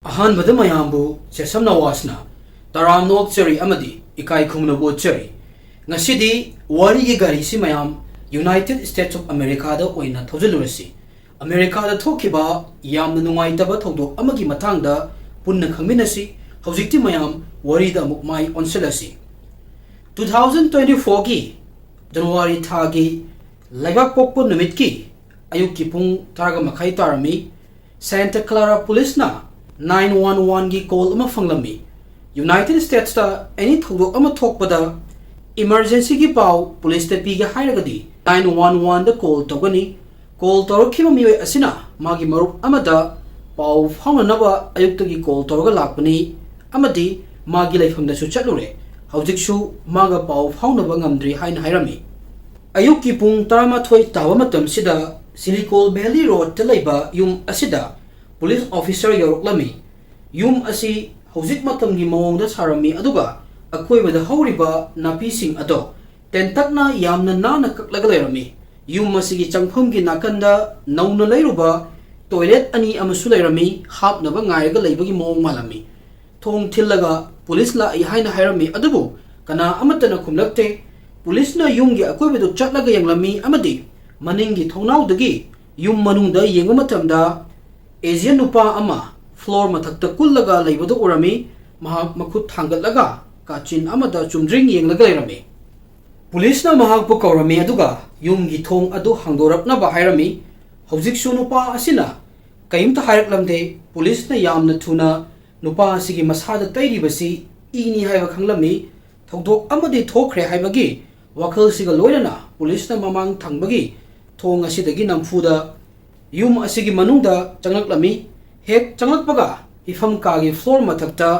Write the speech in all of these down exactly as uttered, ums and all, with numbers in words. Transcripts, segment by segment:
ꯑꯍꯥꯟꯕꯗ ꯃꯌꯥꯝꯕꯨ ꯁꯦꯁꯝ ꯅꯋꯥꯖꯅ ꯇꯔꯥꯝꯅ ꯑꯣꯛꯆꯔꯤ ꯑꯃꯗꯤ ꯏꯀꯥꯏ ꯈꯨꯝꯅꯕ ꯎꯠꯆꯔꯤ꯫ ꯉꯁꯤꯗꯤ ꯋꯥꯔꯤꯒꯤ ꯒꯥꯔꯤꯁꯤ ꯃꯌꯥꯝ United States of Americaꯗ ꯑꯣꯏꯅ ꯊꯧꯖꯤꯜꯂꯨꯔꯁꯤ꯫ ꯑꯃꯦꯔꯤꯀꯥꯗ ꯊꯣꯛꯈꯤꯕ ꯌꯥꯝꯅ ꯅꯨꯡꯉꯥꯏꯇꯕ ꯊꯧꯗꯣꯛ ꯑꯃꯒꯤ ꯃꯇꯥꯡꯗ ꯄꯨꯟꯅ ꯈꯪꯃꯤꯟꯅꯁꯤ꯫ ꯍꯧꯖꯤꯛꯇꯤ ꯃꯌꯥꯝ ꯋꯥꯔꯤꯗ ꯑꯃꯨꯛ ꯃꯥꯏ ꯑꯣꯟꯁꯤꯜꯂꯁꯤ꯫ Two thousand twenty fourꯒꯤ ꯖꯅꯋꯥꯔꯤ ꯊꯥꯒꯤ ꯂꯩꯕꯥꯛ ꯄꯣꯛꯄ ꯅꯨꯃꯤꯠꯀꯤ ꯑꯌꯨꯛꯀꯤ ꯄꯨꯡ ꯇꯔꯥꯒ ꯃꯈꯥꯏ ꯇꯥꯔꯝꯃꯤ꯫ ꯁꯦꯟꯇ ꯀ꯭ꯂꯥꯔꯥ ꯄꯨꯂꯤꯁꯅ nine one oneꯒꯤ ꯀꯣꯜ ꯑꯃ ꯐꯪꯂꯝꯃꯤ꯫ United Statesꯇ ꯑꯦꯅꯤ ꯊꯧꯗꯣꯛ ꯑꯃ ꯊꯣꯛꯄꯗ ꯏꯃꯔꯖꯦꯟꯁꯤꯒꯤ ꯄꯥꯎ ꯄꯨꯂꯤꯁꯇ ꯄꯤꯒꯦ ꯍꯥꯏꯔꯒꯗꯤ nine one oneꯗ ꯀꯣꯜ ꯇꯧꯒꯅꯤ꯫ ꯀꯣꯜ ꯇꯧꯔꯛꯈꯤꯕ ꯃꯤꯑꯣꯏ ꯑꯁꯤꯅ ꯃꯥꯒꯤ ꯃꯔꯨꯞ ꯑꯃꯗ ꯄꯥꯎ ꯐꯥꯎꯅꯅꯕ ꯑꯌꯨꯛꯇꯒꯤ ꯀꯣꯜ ꯇꯧꯔꯒ ꯂꯥꯛꯄꯅꯤ ꯑꯃꯗꯤ ꯃꯥꯒꯤ ꯂꯩꯐꯝꯗꯁꯨ ꯆꯠꯂꯨꯔꯦ꯫ ꯍꯧꯖꯤꯛꯁꯨ ꯃꯥꯒ ꯄꯥꯎ ꯐꯥꯎꯅꯕ ꯉꯝꯗ꯭ꯔꯤ ꯍꯥꯏꯅ ꯍꯥꯏꯔꯝꯃꯤ꯫ ꯑꯌꯨꯛꯀꯤ ꯄꯨꯡ ꯇꯔꯥꯃꯥꯊꯣꯏ ꯇꯥꯕ ꯃꯇꯝꯁꯤꯗ Silicon Valley Roadꯇ ꯂꯩꯕ ꯌꯨꯝ ꯑꯁꯤꯗ ꯄꯨꯂꯤꯁ ꯑꯣꯐꯤꯁꯔ ꯌꯧꯔꯛꯂꯝꯃꯤ꯫ ꯌꯨꯝ ꯑꯁꯤ ꯍꯧꯖꯤꯛ ꯃꯇꯝꯒꯤ ꯃꯑꯣꯡꯗ ꯁꯥꯔꯝꯃꯤ, ꯑꯗꯨꯒ ꯑꯀꯣꯏꯕꯗ ꯍꯧꯔꯤꯕ ꯅꯥꯄꯤꯁꯤꯡ ꯑꯗꯣ ꯇꯦꯟꯇꯛꯅ ꯌꯥꯝꯅ ꯅꯥꯟꯅ ꯀꯛꯂꯒ ꯂꯩꯔꯝꯃꯤ꯫ ꯌꯨꯝ ꯑꯁꯤꯒꯤ ꯆꯪꯐꯝꯒꯤ ꯅꯥꯀꯟꯗ ꯅꯧꯅ ꯂꯩꯔꯨꯕ ꯇꯣꯏꯂꯦꯠ ꯑꯅꯤ ꯑꯃꯁꯨ ꯂꯩꯔꯝꯃꯤ, ꯍꯥꯞꯅꯕ ꯉꯥꯏꯔꯒ ꯂꯩꯕꯒꯤ ꯃꯑꯣꯡ ꯃꯥꯜꯂꯝꯃꯤ꯫ ꯊꯣꯡ ꯊꯤꯜꯂꯒ ꯄꯨꯂꯤꯁ ꯂꯥꯛꯏ ꯍꯥꯏꯅ ꯍꯥꯏꯔꯝꯃꯤ, ꯑꯗꯨꯕꯨ ꯀꯅꯥ ꯑꯃꯠꯇꯅ ꯈꯨꯝꯂꯛꯇꯦ꯫ ꯄꯨꯂꯤꯁꯅ ꯌꯨꯝꯒꯤ ꯑꯀꯣꯏꯕꯗꯨ ꯆꯠꯂꯒ ꯌꯦꯡꯂꯝꯃꯤ ꯑꯃꯗꯤ ꯃꯅꯤꯡꯒꯤ ꯊꯣꯡꯅꯥꯎꯗꯒꯤ ꯌꯨꯝ ꯃꯅꯨꯡꯗ ꯌꯦꯡꯕ ꯃꯇꯝꯗ Asian ꯅꯨꯄꯥ ꯑꯃ floor ꯃꯊꯛꯇ ꯀꯨꯜꯂꯒ ꯂꯩꯕꯗꯨ ꯎꯔꯝꯃꯤ꯫ ꯃꯍꯥꯛ ꯃꯈꯨꯠ ꯊꯥꯡꯒꯠꯂꯒ ꯀꯥꯆꯤꯟ ꯑꯃꯗ ꯆꯨꯝꯗ꯭ꯔꯤꯡ ꯌꯦꯡꯂꯒ ꯂꯩꯔꯝꯃꯤ꯫ ꯄꯨꯂꯤꯁꯅ ꯃꯍꯥꯛꯄꯨ ꯀꯧꯔꯝꯃꯤ, ꯑꯗꯨꯒ ꯌꯨꯝꯒꯤ ꯊꯣꯡ ꯑꯗꯨ ꯍꯥꯡꯗꯣꯔꯛꯅꯕ ꯍꯥꯏꯔꯝꯃꯤ꯫ ꯍꯧꯖꯤꯛꯁꯨ ꯅꯨꯄꯥ ꯑꯁꯤꯅ ꯀꯔꯤꯝꯇ ꯍꯥꯏꯔꯛꯂꯝꯗꯦ꯫ ꯄꯨꯂꯤꯁꯅ ꯌꯥꯝꯅ ꯊꯨꯅ ꯅꯨꯄꯥ ꯑꯁꯤꯒꯤ ꯃꯁꯥꯗ ꯇꯩꯔꯤꯕꯁꯤ ꯏꯅꯤ ꯍꯥꯏꯕ ꯈꯪꯂꯝꯃꯤ꯫ ꯊꯧꯗꯣꯛ ꯑꯃꯗꯤ ꯊꯣꯛꯈ꯭ꯔꯦ ꯍꯥꯏꯕꯒꯤ ꯋꯥꯈꯜꯁꯤꯒ ꯂꯣꯏꯅꯅ ꯄꯨꯂꯤꯁꯅ ꯃꯃꯥꯡ ꯊꯪꯕꯒꯤ ꯊꯣꯡ ꯑꯁꯤꯗꯒꯤ ꯅꯝꯐꯨꯗ ꯌꯨꯝ ꯑꯁꯤꯒꯤ ꯃꯅꯨꯡꯗ ꯆꯪꯂꯛꯂꯝꯃꯤ꯫ ꯍꯦꯛ ꯆꯪꯂꯛꯄꯒ ꯏꯐꯝ ꯀꯥꯒꯤ floor ꯃꯊꯛꯇ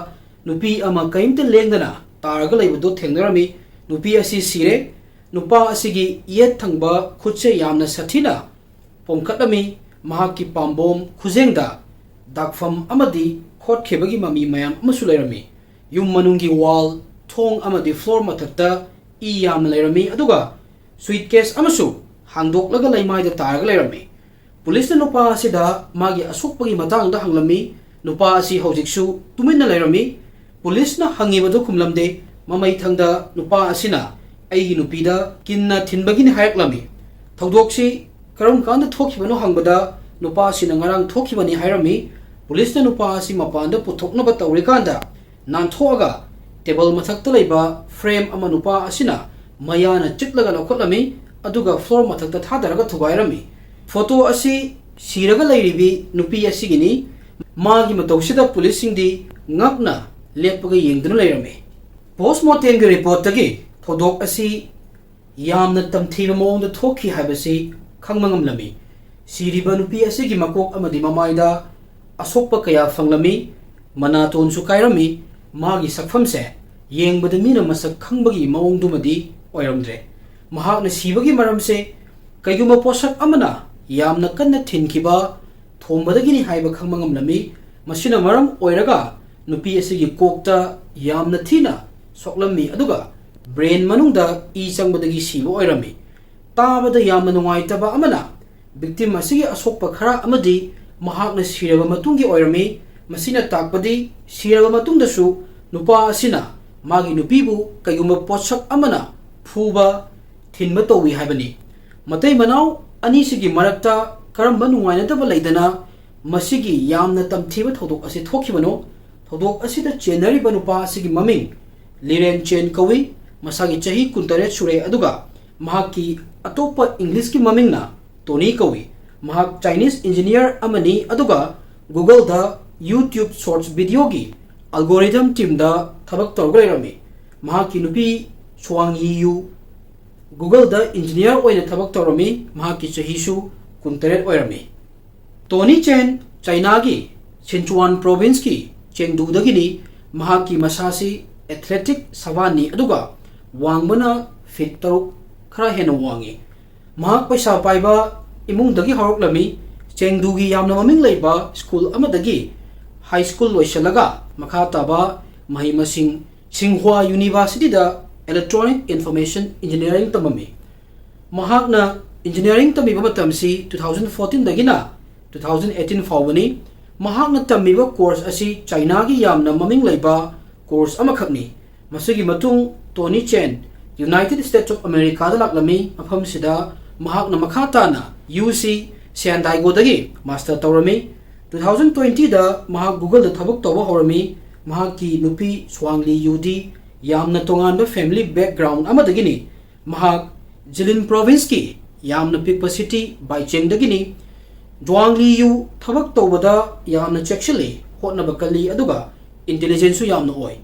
ꯅꯨꯄꯤ ꯑꯃ ꯀꯔꯤꯝꯇ ꯂꯦꯡꯗꯅ ꯇꯥꯔꯒ ꯂꯩꯕꯗꯨ ꯊꯦꯡꯅꯔꯝꯃꯤ꯫ ꯅꯨꯄꯤ ꯑꯁꯤ ꯁꯤꯔꯦ꯫ ꯅꯨꯄꯥ ꯑꯁꯤꯒꯤ ꯌꯦꯠ ꯊꯪꯕ ꯈꯨꯠꯁꯦ ꯌꯥꯝꯅ ꯁꯥꯊꯤꯅ ꯄꯣꯝꯈꯠꯂꯝꯃꯤ꯫ ꯃꯍꯥꯛꯀꯤ ꯄꯥꯝꯕꯣꯝ ꯈꯨꯖꯦꯡꯗ ꯗꯥꯛꯐꯝ ꯑꯃꯗꯤ ꯈꯣꯠꯈꯤꯕꯒꯤ ꯃꯃꯤ ꯃꯌꯥꯝ ꯑꯃꯁꯨ ꯂꯩꯔꯝꯃꯤ꯫ ꯌꯨꯝ ꯃꯅꯨꯡꯒꯤ wall, ꯊꯣꯡ ꯑꯃꯗꯤ floor ꯃꯊꯛꯇ ꯏ ꯌꯥꯝꯅ ꯂꯩꯔꯝꯃꯤ, ꯑꯗꯨꯒ suitcase ꯑꯃꯁꯨ ꯍꯥꯡꯗꯣꯛꯂꯒ ꯂꯩꯃꯥꯏꯗ ꯇꯥꯔꯒ ꯂꯩꯔꯝꯃꯤ꯫ ꯄꯨꯂꯤꯁꯅ ꯅꯨꯄꯥ ꯑꯁꯤꯗ ꯃꯥꯒꯤ ꯑꯁꯣꯛꯄꯒꯤ ꯃꯇꯥꯡꯗ ꯍꯪꯂꯝꯃꯤ꯫ ꯅꯨꯄꯥ ꯑꯁꯤ ꯍꯧꯖꯤꯛꯁꯨ ꯇꯨꯃꯤꯟꯅ ꯂꯩꯔꯝꯃꯤ꯫ ꯄꯨꯂꯤꯁꯅ ꯍꯪꯉꯤꯕꯗꯨ ꯈꯨꯝꯂꯝꯗꯦ꯫ ꯃꯃꯩꯊꯪꯗ ꯅꯨꯄꯥ ꯑꯁꯤꯅ ꯑꯩꯒꯤ ꯅꯨꯄꯤꯗ ꯀꯤꯟꯅ ꯊꯤꯟꯕꯒꯤꯅꯤ ꯍꯥꯏꯔꯛꯂꯝꯃꯤ꯫ ꯊꯧꯗꯣꯛꯁꯤ ꯀꯔꯝ ꯀꯥꯟꯗ ꯊꯣꯛꯈꯤꯕꯅꯣ ꯍꯪꯕꯗ ꯅꯨꯄꯥ ꯑꯁꯤꯅ ꯉꯔꯥꯡ ꯊꯣꯛꯈꯤꯕꯅꯤ ꯍꯥꯏꯔꯝꯃꯤ꯫ ꯄꯨꯂꯤꯁꯅ ꯅꯨꯄꯥ ꯑꯁꯤ ꯃꯄꯥꯟꯗ ꯄꯨꯊꯣꯛꯅꯕ ꯇꯧꯔꯤꯀꯥꯟꯗ ꯅꯥꯟꯊꯣꯛꯑꯒ ꯇꯦꯕꯜ ꯃꯊꯛꯇ ꯂꯩꯕ ꯐ꯭ꯔꯦꯝ ꯑꯃ ꯅꯨꯄꯥ ꯑꯁꯤꯅ ꯃꯌꯥꯅ ꯆꯤꯛꯂꯒ ꯂꯧꯈꯠꯂꯝꯃꯤ, ꯑꯗꯨꯒ ꯐ꯭ꯂꯣꯔ ꯃꯊꯛꯇ ꯊꯥꯗꯔꯒ ꯊꯨꯒꯥꯏꯔꯝꯃꯤ꯫ ꯐꯣꯇꯣ ꯑꯁꯤ ꯁꯤꯔꯒ ꯂꯩꯔꯤꯕꯤ ꯅꯨꯄꯤ ꯑꯁꯤꯒꯤꯅꯤ꯫ ꯃꯥꯒꯤ ꯃꯇꯧꯁꯤꯗ ꯄꯨꯂꯤꯁꯁꯤꯡꯗꯤ ꯉꯛꯅ ꯂꯦꯞꯄꯒ ꯌꯦꯡꯗꯨꯅ ꯂꯩꯔꯝꯃꯤ꯫ ꯄꯣꯁꯃꯣꯔꯇꯦꯝꯒꯤ ꯔꯤꯄꯣꯔꯠꯇꯒꯤ ꯊꯧꯗꯣꯛ ꯑꯁꯤ ꯌꯥꯝꯅ ꯇꯝꯊꯤꯕ ꯃꯑꯣꯡꯗ ꯊꯣꯛꯈꯤ ꯍꯥꯏꯕꯁꯤ ꯈꯪꯕ ꯉꯝꯂꯝꯃꯤ꯫ ꯁꯤꯔꯤꯕ ꯅꯨꯄꯤ ꯑꯁꯤꯒꯤ ꯃꯀꯣꯛ ꯑꯃꯗꯤ ꯃꯃꯥꯏꯗ ꯑꯁꯣꯛꯄ ꯀꯌꯥ ꯐꯪꯂꯝꯃꯤ꯫ ꯃꯅꯥꯇꯣꯟꯁꯨ ꯀꯥꯏꯔꯝꯃꯤ꯫ ꯃꯥꯒꯤ ꯁꯛꯐꯝꯁꯦ ꯌꯦꯡꯕꯗ ꯃꯤꯅ ꯃꯁꯛ ꯈꯪꯕꯒꯤ ꯃꯑꯣꯡꯗꯨꯃꯗꯤ ꯑꯣꯏꯔꯝꯗ꯭ꯔꯦ꯫ ꯃꯍꯥꯛꯅ ꯁꯤꯕꯒꯤ ꯃꯔꯝꯁꯦ ꯀꯩꯒꯨꯝꯕ ꯄꯣꯠꯁꯛ ꯑꯃꯅ ꯌꯥꯝꯅ ꯀꯟꯅ ꯊꯤꯟꯈꯤꯕ ꯊꯣꯝꯕꯗꯒꯤꯅꯤ ꯍꯥꯏꯕ ꯈꯪꯕ ꯉꯝꯂꯝꯃꯤ꯫ ꯃꯁꯤꯅ ꯃꯔꯝ ꯑꯣꯏꯔꯒ ꯅꯨꯄꯤ ꯑꯁꯤꯒꯤ ꯀꯣꯛꯇ ꯌꯥꯝꯅ ꯊꯤꯅ ꯁꯣꯛꯂꯝꯃꯤ, ꯑꯗꯨꯒ ꯕ꯭ꯔꯦꯟ ꯃꯅꯨꯡꯗ ꯏ ꯆꯪꯕꯗꯒꯤ ꯁꯤꯕ ꯑꯣꯏꯔꯝꯃꯤ꯫ ꯇꯥꯕꯗ ꯌꯥꯝꯅ ꯅꯨꯡꯉꯥꯏꯇꯕ ꯑꯃꯅ, ꯚꯤꯛꯇꯤꯝ ꯑꯁꯤꯒꯤ ꯑꯁꯣꯛꯄ ꯈꯔ ꯑꯃꯗꯤ ꯃꯍꯥꯛꯅ ꯁꯤꯔꯕ ꯃꯇꯨꯡꯒꯤ ꯑꯣꯏꯔꯝꯃꯤ꯫ ꯃꯁꯤꯅ ꯇꯥꯛꯄꯗꯤ ꯁꯤꯔꯕ ꯃꯇꯨꯡꯗꯁꯨ ꯅꯨꯄꯥ ꯑꯁꯤꯅ ꯃꯥꯒꯤ ꯅꯨꯄꯤꯕꯨ ꯀꯩꯒꯨꯝꯕ ꯄꯣꯠꯁꯛ ꯑꯃꯅ ꯐꯨꯕ, ꯊꯤꯟꯕ ꯇꯧꯏ ꯍꯥꯏꯕꯅꯤ꯫ ꯃꯇꯩ ꯃꯅꯥꯎ ꯑꯅꯤꯁꯤꯒꯤ ꯃꯔꯛꯇ ꯀꯔꯝꯕ ꯅꯨꯡꯉꯥꯏꯅꯗꯕ ꯂꯩꯗꯅ ꯃꯁꯤꯒꯤ ꯌꯥꯝꯅ ꯇꯝꯊꯤꯕ ꯊꯧꯗꯣꯛ ꯑꯁꯤ ꯊꯣꯛꯈꯤꯕꯅꯣ? ꯊꯧꯗꯣꯛ ꯑꯁꯤꯗ ꯆꯦꯟꯅꯔꯤꯕ ꯅꯨꯄꯥ ꯑꯁꯤꯒꯤ ꯃꯃꯤꯡ ꯂꯤꯔꯦꯟ ꯆꯦꯟ ꯀꯧꯏ꯫ ꯃꯁꯥꯒꯤ ꯆꯍꯤ ꯀꯨꯟꯇꯔꯦꯠ ꯁꯨꯔꯦ, ꯑꯗꯨꯒ ꯃꯍꯥꯛꯀꯤ ꯑꯇꯣꯞꯄ ꯏꯪꯂꯤꯁꯀꯤ ꯃꯃꯤꯡꯅ ꯇꯣꯅꯤ ꯀꯧꯏ꯫ ꯃꯍꯥꯛ ꯆꯥꯏꯅꯤꯁ ꯏꯟꯖꯤꯅꯤꯌꯔ ꯑꯃꯅꯤ, ꯑꯗꯨꯒ Google-ꯗ YouTube Shorts video-ꯒꯤ algorithm team-ꯗ ꯊꯕꯛ ꯇꯧꯔꯒ ꯂꯩꯔꯝꯃꯤ꯫ ꯃꯍꯥꯛꯀꯤ ꯅꯨꯄꯤ ꯁ꯭ꯋꯥꯡ ꯌꯤꯌꯨ Google-ꯗ ꯏꯟꯖꯤꯅꯤꯌꯔ ꯑꯣꯏꯅ ꯊꯕꯛ ꯇꯧꯔꯝꯃꯤ꯫ ꯃꯍꯥꯛꯀꯤ ꯆꯍꯤꯁꯨ ꯀꯨꯟꯇꯔꯦꯠ ꯑꯣꯏꯔꯝꯃꯤ꯫ ꯇꯣꯅꯤ ꯆꯦꯟ ꯆꯥꯏꯅꯥꯒꯤ ꯁꯤꯟꯆꯨꯋꯥꯟ province-ꯀꯤ ꯆꯦꯡꯗꯨꯗꯒꯤꯅꯤ꯫ ꯃꯍꯥꯛꯀꯤ ꯃꯁꯥꯁꯤ athletic ꯁꯕꯥꯟꯅꯤ, ꯑꯗꯨꯒ ꯋꯥꯡꯕꯅ ꯐꯤꯠ ꯇꯔꯨꯛ ꯈꯔ ꯍꯦꯟꯅ ꯋꯥꯡꯉꯤ꯫ ꯃꯍꯥꯛ ꯄꯩꯁꯥ ꯄꯥꯏꯕ ꯏꯃꯨꯡꯗꯒꯤ ꯍꯧꯔꯛꯂꯝꯃꯤ꯫ ꯆꯦꯡꯗꯨꯒꯤ ꯌꯥꯝꯅ ꯃꯃꯤꯡ ꯂꯩꯕ ꯁ꯭ꯀꯨꯜ ꯑꯃꯗꯒꯤ ꯍꯥꯏ ꯁ꯭ꯀꯨꯜ ꯂꯣꯏꯁꯤꯜꯂꯒ ꯃꯈꯥ ꯇꯥꯕ ꯃꯍꯩ ꯃꯁꯤꯡ ꯁꯤꯡꯍ꯭ꯋꯥ ꯌꯨꯅꯤꯚꯔꯁꯤꯇꯤꯗ Electronic Information Engineering ꯇꯝꯂꯝꯃꯤ꯫ ꯃꯍꯥꯛꯅ ꯏꯟꯖꯤꯅꯤꯌꯥꯔꯤꯡ ꯇꯝꯂꯤꯕ ꯃꯇꯝꯁꯤ two thousand fourteen-ꯗꯒꯤꯅ two thousand eighteen ꯐꯥꯎꯕꯅꯤ꯫ ꯃꯍꯥꯛꯅ ꯇꯝꯃꯤꯕ ꯀꯣꯔꯁ ꯑꯁꯤ ꯆꯥꯏꯅꯥꯒꯤ ꯌꯥꯝꯅ ꯃꯃꯤꯡ ꯂꯩꯕ ꯀꯣꯔꯁ ꯑꯃꯈꯛꯅꯤ꯫ ꯃꯁꯤꯒꯤ ꯃꯇꯨꯡ ꯇꯣꯅꯤ ꯆꯦꯟ ꯌꯨꯅꯥꯏꯇꯦꯗ ꯁ꯭ꯇꯦꯠꯁ ꯑꯣꯐ ꯑꯃꯦꯔꯤꯀꯥꯗ ꯂꯥꯛꯂꯝꯃꯤ꯫ ꯃꯐꯝꯁꯤꯗ ꯃꯍꯥꯛꯅ ꯃꯈꯥ ꯇꯥꯅ ꯌꯨ ꯁꯤ ꯁ꯭ꯌꯥꯟꯗꯥꯏꯒꯣꯗꯒꯤ ꯃꯥꯁꯇꯔ ꯇꯧꯔꯝꯃꯤ꯫ ꯇꯨ ꯊꯥꯎꯖꯟ ꯇ꯭ꯋꯦꯟꯇꯤꯗ ꯃꯍꯥꯛ ꯒꯨꯒꯜꯗ ꯊꯕꯛ ꯇꯧꯕ ꯍꯧꯔꯝꯃꯤ꯫ ꯃꯍꯥꯛꯀꯤ ꯅꯨꯄꯤ ꯁ꯭ꯋꯥꯡꯂꯤ ꯌꯨꯗꯤ ꯌꯥꯝꯅ ꯇꯣꯉꯥꯟꯕ ꯐꯦꯃꯤꯂꯤ ꯕꯦꯛꯒ꯭ꯔꯥꯎꯟ ꯑꯃꯗꯒꯤꯅꯤ꯫ ꯃꯍꯥꯛ ꯖꯤꯂꯤꯟ ꯄ꯭ꯔꯣꯚꯤꯟꯁꯀꯤ ꯌꯥꯝꯅ ꯄꯤꯛꯄ ꯁꯤꯇꯤ ꯕꯥꯏꯆꯦꯡꯗꯒꯤꯅꯤ꯫ ꯖ꯭ꯋꯥꯡꯂꯤ ꯌꯨ ꯊꯕꯛ ꯇꯧꯕꯗ ꯌꯥꯝꯅ ꯆꯦꯛꯁꯤꯜꯂꯤ, ꯍꯣꯠꯅꯕ ꯀꯜꯂꯤ, ꯑꯗꯨꯒ ꯏꯟꯇꯦꯂꯤꯖꯦꯟꯁꯁꯨ ꯌꯥꯝꯅ ꯑꯣꯏ꯫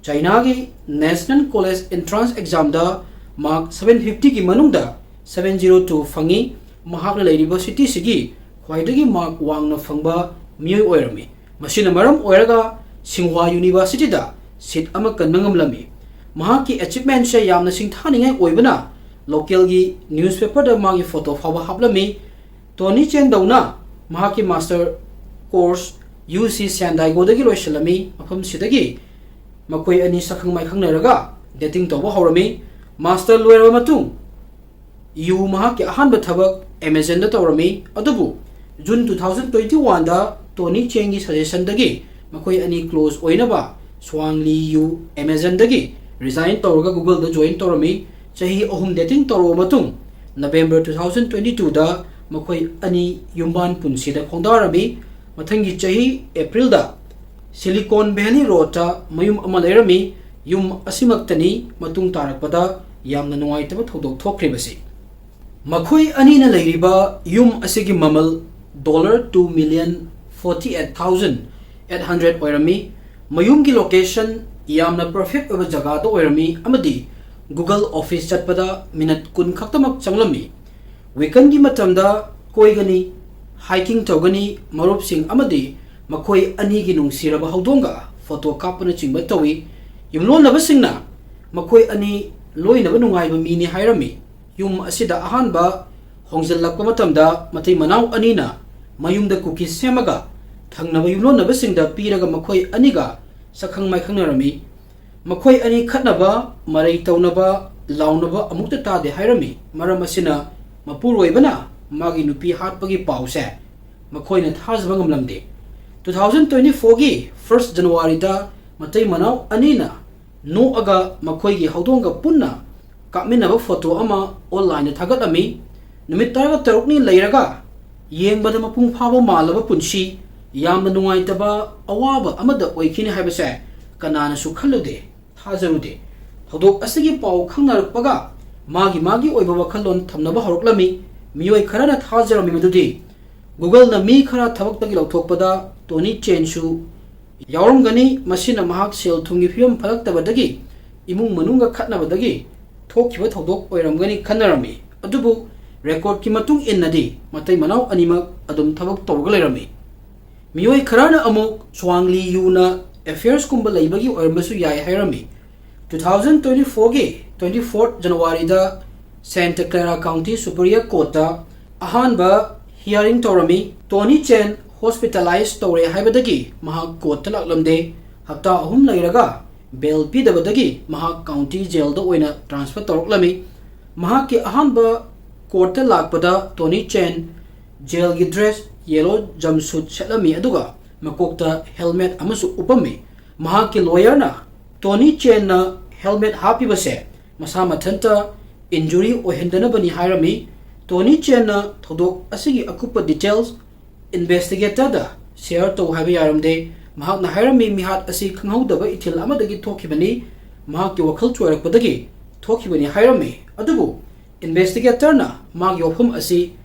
ꯆꯥꯏꯅꯥꯒꯤ ꯅꯦꯁꯅꯦꯜ ꯀꯣꯂꯦꯖ ꯑꯦꯟꯇ꯭ꯔꯥꯟꯁ ꯑꯦꯛꯖꯥꯝꯗ ꯃꯥꯔꯛ ꯁꯚꯦꯟ ꯐꯤꯐꯇꯤꯒꯤ ꯃꯅꯨꯡꯗ ꯁꯚꯦꯟ ꯖꯤꯔꯣ ꯇꯨ ꯐꯪꯉꯤ꯫ ꯃꯍꯥꯛꯅ ꯂꯩꯔꯤꯕ ꯁꯤꯇꯤꯁꯤꯒꯤ ꯈ꯭ꯋꯥꯏꯗꯒꯤ ꯃꯥꯔꯛ ꯋꯥꯡꯅ ꯐꯪꯕ ꯃꯤꯑꯣꯏ ꯑꯣꯏꯔꯝꯃꯤ꯫ ꯃꯁꯤꯅ ꯃꯔꯝ ꯑꯣꯏꯔꯒ ꯁꯤꯡꯍ꯭ꯋꯥ ꯌꯨꯅꯤꯚꯔꯁꯤꯇꯤꯗ ꯁꯤꯠ ꯑꯃ ꯀꯟꯕ ꯉꯝꯂꯝꯃꯤ꯫ ꯃꯍꯥꯛꯀꯤ ꯑꯦꯆꯤꯞꯃꯦꯟꯁꯦ ꯌꯥꯝꯅ ꯁꯤꯡꯊꯥꯅꯤꯡꯉꯥꯏ ꯑꯣꯏꯕꯅ ꯂꯣꯀꯦꯜꯒꯤ ꯅ꯭ꯌꯨꯁꯄꯦꯄꯔꯗ ꯃꯥꯒꯤ ꯐꯣꯇꯣ ꯐꯥꯎꯕ ꯍꯥꯞꯂꯝꯃꯤ꯫ ꯇꯣꯅꯤ ꯆꯦꯟꯗꯧꯅ ꯃꯍꯥꯛꯀꯤ ꯃꯥꯁꯇꯔ ꯀꯣꯔꯁ ꯌꯨ ꯁꯤ ꯁ꯭ꯌꯥꯟꯗꯥꯏꯒꯣꯗꯒꯤ ꯂꯣꯏꯁꯤꯜꯂꯝꯃꯤ꯫ ꯃꯐꯝꯁꯤꯗꯒꯤ ꯃꯈꯣꯏ ꯑꯅꯤ ꯁꯛꯈꯪ ꯃꯥꯏꯈꯪꯅꯔꯒ ꯗꯦꯇꯤꯡ ꯇꯧꯕ ꯍꯧꯔꯝꯃꯤ꯫ ꯃꯥꯁꯇꯔ ꯂꯣꯏꯔꯕ ꯃꯇꯨꯡ ꯌꯨ ꯃꯍꯥꯛꯀꯤ ꯑꯍꯥꯟꯕ ꯊꯕꯛ ꯑꯦꯃꯦꯖꯟꯗ ꯇꯧꯔꯝꯃꯤ, ꯑꯗꯨꯕꯨ ꯖꯨꯟ ꯇꯨ ꯊꯥꯎꯖꯟ ꯇ꯭ꯋꯦꯟꯇꯤ ꯋꯥꯟꯗ ꯇꯣꯅꯤ ꯆꯦꯡꯒꯤ ꯁꯖꯦꯁꯟꯗꯒꯤ ꯃꯈꯣꯏ ꯑꯅꯤ ꯀ꯭ꯂꯣꯖ ꯑꯣꯏꯅꯕ ꯁ꯭ꯋꯥꯡ ꯂꯤ ꯌꯨ ꯑꯦꯃꯦꯖꯟꯗꯒꯤ ꯔꯤꯖꯥꯏꯟ ꯇꯧꯔꯒ ꯒꯨꯒꯜꯗ ꯖꯣꯏꯟ ꯇꯧꯔꯝꯃꯤ꯫ ꯆꯍꯤ ꯑꯍꯨꯝ ꯗꯦꯇꯤꯡ ꯇꯧꯔꯕ ꯃꯇꯨꯡ ꯅꯕꯦꯝꯕꯔ ꯇꯨ ꯊꯥꯎꯖꯟ ꯇ꯭ꯋꯦꯟꯇꯤ ꯇꯨꯗ ꯃꯈꯣꯏ ꯑꯅꯤ ꯌꯨꯝꯕꯥꯟ ꯄꯨꯟꯁꯤꯗ ꯈꯣꯡꯗꯥꯔꯝꯃꯤ꯫ ꯃꯊꯪꯒꯤ ꯆꯍꯤ ꯑꯦꯄ꯭ꯔꯤꯜꯗ ꯁꯤꯂꯤꯀꯣꯟ ꯚꯦꯂꯤ ꯔꯣꯗꯇ ꯃꯌꯨꯝ ꯑꯃ ꯂꯩꯔꯝꯃꯤ꯫ ꯌꯨꯝ ꯑꯁꯤꯃꯛꯇꯅꯤ ꯃꯇꯨꯡ ꯇꯥꯔꯛꯄꯗ ꯌꯥꯝꯅ ꯅꯨꯡꯉꯥꯏꯇꯕ ꯊꯧꯗꯣꯛ ꯊꯣꯛꯈ꯭ꯔꯤꯕꯁꯤ꯫ ꯃꯈꯣꯏ ꯑꯅꯤꯅ ꯂꯩꯔꯤꯕ ꯌꯨꯝ ꯑꯁꯤꯒꯤ ꯃꯃꯜ dollar two million forty eight thousand eight hundred ꯑꯣꯏꯔꯝꯃꯤ꯫ ꯃꯌꯨꯝꯒꯤ ꯂꯣꯀꯦꯁꯟ ꯌꯥꯝꯅ ꯄꯔꯐꯦꯛ ꯑꯣꯏꯕ ꯖꯒꯥꯗ ꯑꯣꯏꯔꯝꯃꯤ ꯑꯃꯗꯤ ꯒꯨꯒꯜ ꯑꯣꯐꯤꯁ ꯆꯠꯄꯗ ꯃꯤꯅꯠ ꯀꯨꯟ ꯈꯛꯇꯃꯛ ꯆꯪꯂꯝꯃꯤ꯫ ꯋꯤꯀꯦꯟꯒꯤ ꯃꯇꯝꯗ ꯀꯣꯏꯒꯅꯤ, ꯍꯥꯏꯀꯤꯡ ꯇꯧꯒꯅꯤ, ꯃꯔꯨꯞꯁꯤꯡ ꯑꯃꯗꯤ ꯃꯈꯣꯏ ꯑꯅꯤꯒꯤ ꯅꯨꯡꯁꯤꯔꯕ ꯍꯧꯗꯣꯡꯒ ꯐꯣꯇꯣ ꯀꯥꯞꯄꯅꯆꯤꯡꯕ ꯇꯧꯏ꯫ ꯌꯨꯝꯂꯣꯟꯅꯕꯁꯤꯡꯅ ꯃꯈꯣꯏ ꯑꯅꯤ ꯂꯣꯏꯅꯕ ꯅꯨꯡꯉꯥꯏꯕ ꯃꯤꯅꯤ ꯍꯥꯏꯔꯝꯃꯤ꯫ ꯌꯨꯝ ꯑꯁꯤꯗ ꯑꯍꯥꯟꯕ ꯍꯣꯡꯖꯤꯜꯂꯛꯄ ꯃꯇꯝꯗ ꯃꯇꯩ ꯃꯅꯥꯎ ꯑꯅꯤꯅ ꯃꯌꯨꯝꯗ ꯀꯨꯀꯤꯁ ꯁꯦꯝꯃꯒ ꯊꯪꯅꯕ ꯌꯨꯝꯂꯣꯟꯅꯕꯁꯤꯡꯗ ꯄꯤꯔꯒ ꯃꯈꯣꯏ ꯑꯅꯤꯒ ꯁꯛꯈꯪ ꯃꯥꯏꯈꯪꯅꯔꯝꯃꯤ꯫ ꯃꯈꯣꯏ ꯑꯅꯤ ꯈꯠꯅꯕ, ꯃꯔꯩ ꯇꯧꯅꯕ, ꯂꯥꯎꯅꯕ ꯑꯃꯨꯛꯇ ꯇꯥꯗꯦ ꯍꯥꯏꯔꯝꯃꯤ꯫ ꯃꯔꯝ ꯑꯁꯤꯅ ꯃꯄꯨꯔꯣꯏꯕꯅ ꯃꯥꯒꯤ ꯅꯨꯄꯤ ꯍꯥꯠꯄꯒꯤ ꯄꯥꯎꯁꯦ ꯃꯈꯣꯏꯅ ꯊꯥꯖꯕ ꯉꯝꯂꯝꯗꯦ꯫ ꯇꯨ ꯊꯥꯎꯖꯟ ꯇ꯭ꯋꯦꯟꯇꯤ ꯐꯣꯔꯒꯤ ꯐꯥꯔꯁ ꯖꯅꯋꯥꯔꯤꯗ ꯃꯇꯩ ꯃꯅꯥꯎ ꯑꯅꯤꯅ ꯅꯣꯛꯑꯒ ꯃꯈꯣꯏꯒꯤ ꯍꯧꯗꯣꯡꯒ ꯄꯨꯟꯅ ꯀꯥꯞꯃꯤꯟꯅꯕ ꯐꯣꯇꯣ ꯑꯃ ꯑꯣꯟꯂꯥꯏꯟꯗ ꯊꯥꯒꯠꯂꯝꯃꯤ꯫ ꯅꯨꯃꯤꯠ ꯇꯔꯥꯇꯔꯨꯛꯅꯤ ꯂꯩꯔꯒ ꯌꯦꯡꯕꯗ ꯃꯄꯨꯡ ꯐꯥꯕ ꯃꯥꯜꯂꯕ ꯄꯨꯟꯁꯤ, ꯌꯥꯝꯅ ꯅꯨꯡꯉꯥꯏꯇꯕ ꯑꯋꯥꯕ ꯑꯃꯗ ꯑꯣꯏꯈꯤꯅꯤ ꯍꯥꯏꯕꯁꯦ ꯀꯅꯥꯅꯁꯨ ꯈꯜꯂꯨꯗꯦ, ꯊꯥꯖꯔꯨꯗꯦ꯫ ꯊꯧꯗꯣꯛ ꯑꯁꯤꯒꯤ ꯄꯥꯎ ꯈꯪꯅꯔꯛꯄꯒ ꯃꯥꯒꯤ ꯃꯥꯒꯤ ꯑꯣꯏꯕ ꯋꯥꯈꯜꯂꯣꯟ ꯊꯝꯅꯕ ꯍꯧꯔꯛꯂꯝꯃꯤ꯫ ꯃꯤꯑꯣꯏ ꯈꯔꯅ ꯊꯥꯖꯔꯝꯃꯤ ꯃꯗꯨꯗꯤ Googleꯅ ꯃꯤ ꯈꯔ ꯊꯕꯛꯇꯒꯤ ꯂꯧꯊꯣꯛꯄꯗ ꯇꯣꯅꯤ ꯆꯦꯟꯁꯨ ꯌꯥꯎꯔꯝꯒꯅꯤ, ꯃꯁꯤꯅ ꯃꯍꯥꯛ ꯁꯦꯜ ꯊꯨꯝꯒꯤ ꯐꯤꯕꯝ ꯐꯠꯂꯛꯇꯕꯗꯒꯤ ꯏꯃꯨꯡ ꯃꯅꯨꯡꯒ ꯈꯠꯅꯕꯗꯒꯤ ꯊꯣꯛꯈꯤꯕ ꯊꯧꯗꯣꯛ ꯑꯣꯏꯔꯝꯒꯅꯤ ꯈꯟꯅꯔꯝꯃꯤ꯫ ꯑꯗꯨꯕꯨ ꯔꯦꯀꯣꯔꯗꯀꯤ ꯃꯇꯨꯡ ꯏꯟꯅꯗꯤ ꯃꯇꯩ ꯃꯅꯥꯎ ꯑꯅꯤꯃꯛ ꯑꯗꯨꯝ ꯊꯕꯛ ꯇꯧꯔꯒ ꯂꯩꯔꯝꯃꯤ꯫ ꯃꯤꯑꯣꯏ ꯈꯔꯅ ꯑꯃꯨꯛ ꯁ꯭ꯋꯥꯡ ꯂꯤ ꯌꯨꯅ ꯑꯦꯐꯤꯌꯔꯁꯀꯨꯝꯕ ꯂꯩꯕꯒꯤ ꯑꯣꯏꯔꯝꯕꯁꯨ ꯌꯥꯏ ꯍꯥꯏꯔꯝꯃꯤ꯫ ꯇꯨ ꯊꯥꯎꯖꯟ ꯇ꯭ꯋꯦꯟꯇꯤ ꯐꯣꯔꯒꯤ ꯇ꯭ꯋꯦꯟꯇꯤ ꯐꯣꯔ ꯖꯅꯋꯥꯔꯤꯗ ꯁꯦꯟꯇ ꯀ꯭ꯂꯦꯔꯥ ꯀꯥꯎꯟꯇꯤ ꯁꯨꯄꯔꯤꯌꯔ ꯀꯣꯔꯠꯇ ꯑꯍꯥꯟꯕ ꯍꯤꯌꯥꯔꯤꯡ ꯇꯧꯔꯝꯃꯤ꯫ ꯇꯣꯅꯤ ꯆꯦꯟ ꯍꯣꯁꯄꯤꯇꯥꯂꯥꯏꯖ ꯇꯧꯔꯦ ꯍꯥꯏꯕꯗꯒꯤ ꯃꯍꯥꯛ ꯀꯣꯔꯠꯇ ꯂꯥꯛꯂꯝꯗꯦ꯫ ꯍꯞꯇꯥ ꯑꯍꯨꯝ ꯂꯩꯔꯒ ꯕꯦꯜ ꯄꯤꯗꯕꯗꯒꯤ ꯃꯍꯥꯛ ꯀꯥꯎꯟꯇꯤ ꯖꯦꯜꯗ ꯑꯣꯏꯅ ꯇ꯭ꯔꯥꯟꯁꯐꯔ ꯇꯧꯔꯛꯂꯝꯃꯤ꯫ ꯃꯍꯥꯛꯀꯤ ꯑꯍꯥꯟꯕ ꯀꯣꯔꯠꯇ ꯂꯥꯛꯄꯗ ꯇꯣꯅꯤ ꯆꯦꯟ ꯖꯦꯜꯒꯤ ꯗ꯭ꯔꯦꯁ, ꯌꯦꯂꯣ ꯖꯝꯁꯨꯠ ꯁꯦꯠꯂꯝꯃꯤ, ꯑꯗꯨꯒ ꯃꯀꯣꯛꯇ ꯍꯦꯜꯃꯦꯠ ꯑꯃꯁꯨ ꯎꯞꯄꯝꯃꯤ꯫ ꯃꯍꯥꯛꯀꯤ ꯂꯣꯌꯔꯅ ꯇꯣꯅꯤ ꯆꯦꯟꯅ ꯍꯦꯜꯃꯦꯠ ꯍꯥꯞꯄꯤꯕꯁꯦ ꯃꯁꯥ ꯃꯊꯟꯇ ꯏꯟꯖꯨꯔꯤ ꯑꯣꯏꯍꯟꯗꯅꯕꯅꯤ ꯍꯥꯏꯔꯝꯃꯤ꯫ ꯇꯣꯅꯤ ꯆꯦꯟꯅ ꯊꯧꯗꯣꯛ ꯑꯁꯤꯒꯤ ꯑꯀꯨꯞꯄ ꯗꯤꯇꯦꯜꯁ ꯏꯟꯚꯦꯁꯇꯤꯒꯦꯇꯔꯗ ꯁꯦꯌꯔ ꯇꯧ ꯍꯥꯏꯕ ꯌꯥꯔꯝꯗꯦ꯫ ꯃꯍꯥꯛꯅ ꯍꯥꯏꯔꯝꯃꯤ, ꯃꯤꯍꯥꯠ ꯑꯁꯤ ꯈꯪꯍꯧꯗꯕ ꯏꯊꯤꯜ ꯑꯃꯗꯒꯤ ꯊꯣꯛꯈꯤꯕꯅꯤ, ꯃꯍꯥꯛꯀꯤ ꯋꯥꯈꯜ ꯆꯣꯏꯔꯛꯄꯗꯒꯤ ꯊꯣꯛꯈꯤꯕꯅꯤ ꯍꯥꯏꯔꯝꯃꯤ꯫ ꯑꯗꯨꯕꯨ ꯏꯟꯚꯦꯁꯇꯤꯒꯦꯇꯔꯅ ꯃꯥꯒꯤ ꯋꯥꯐꯝ ꯑꯁꯤ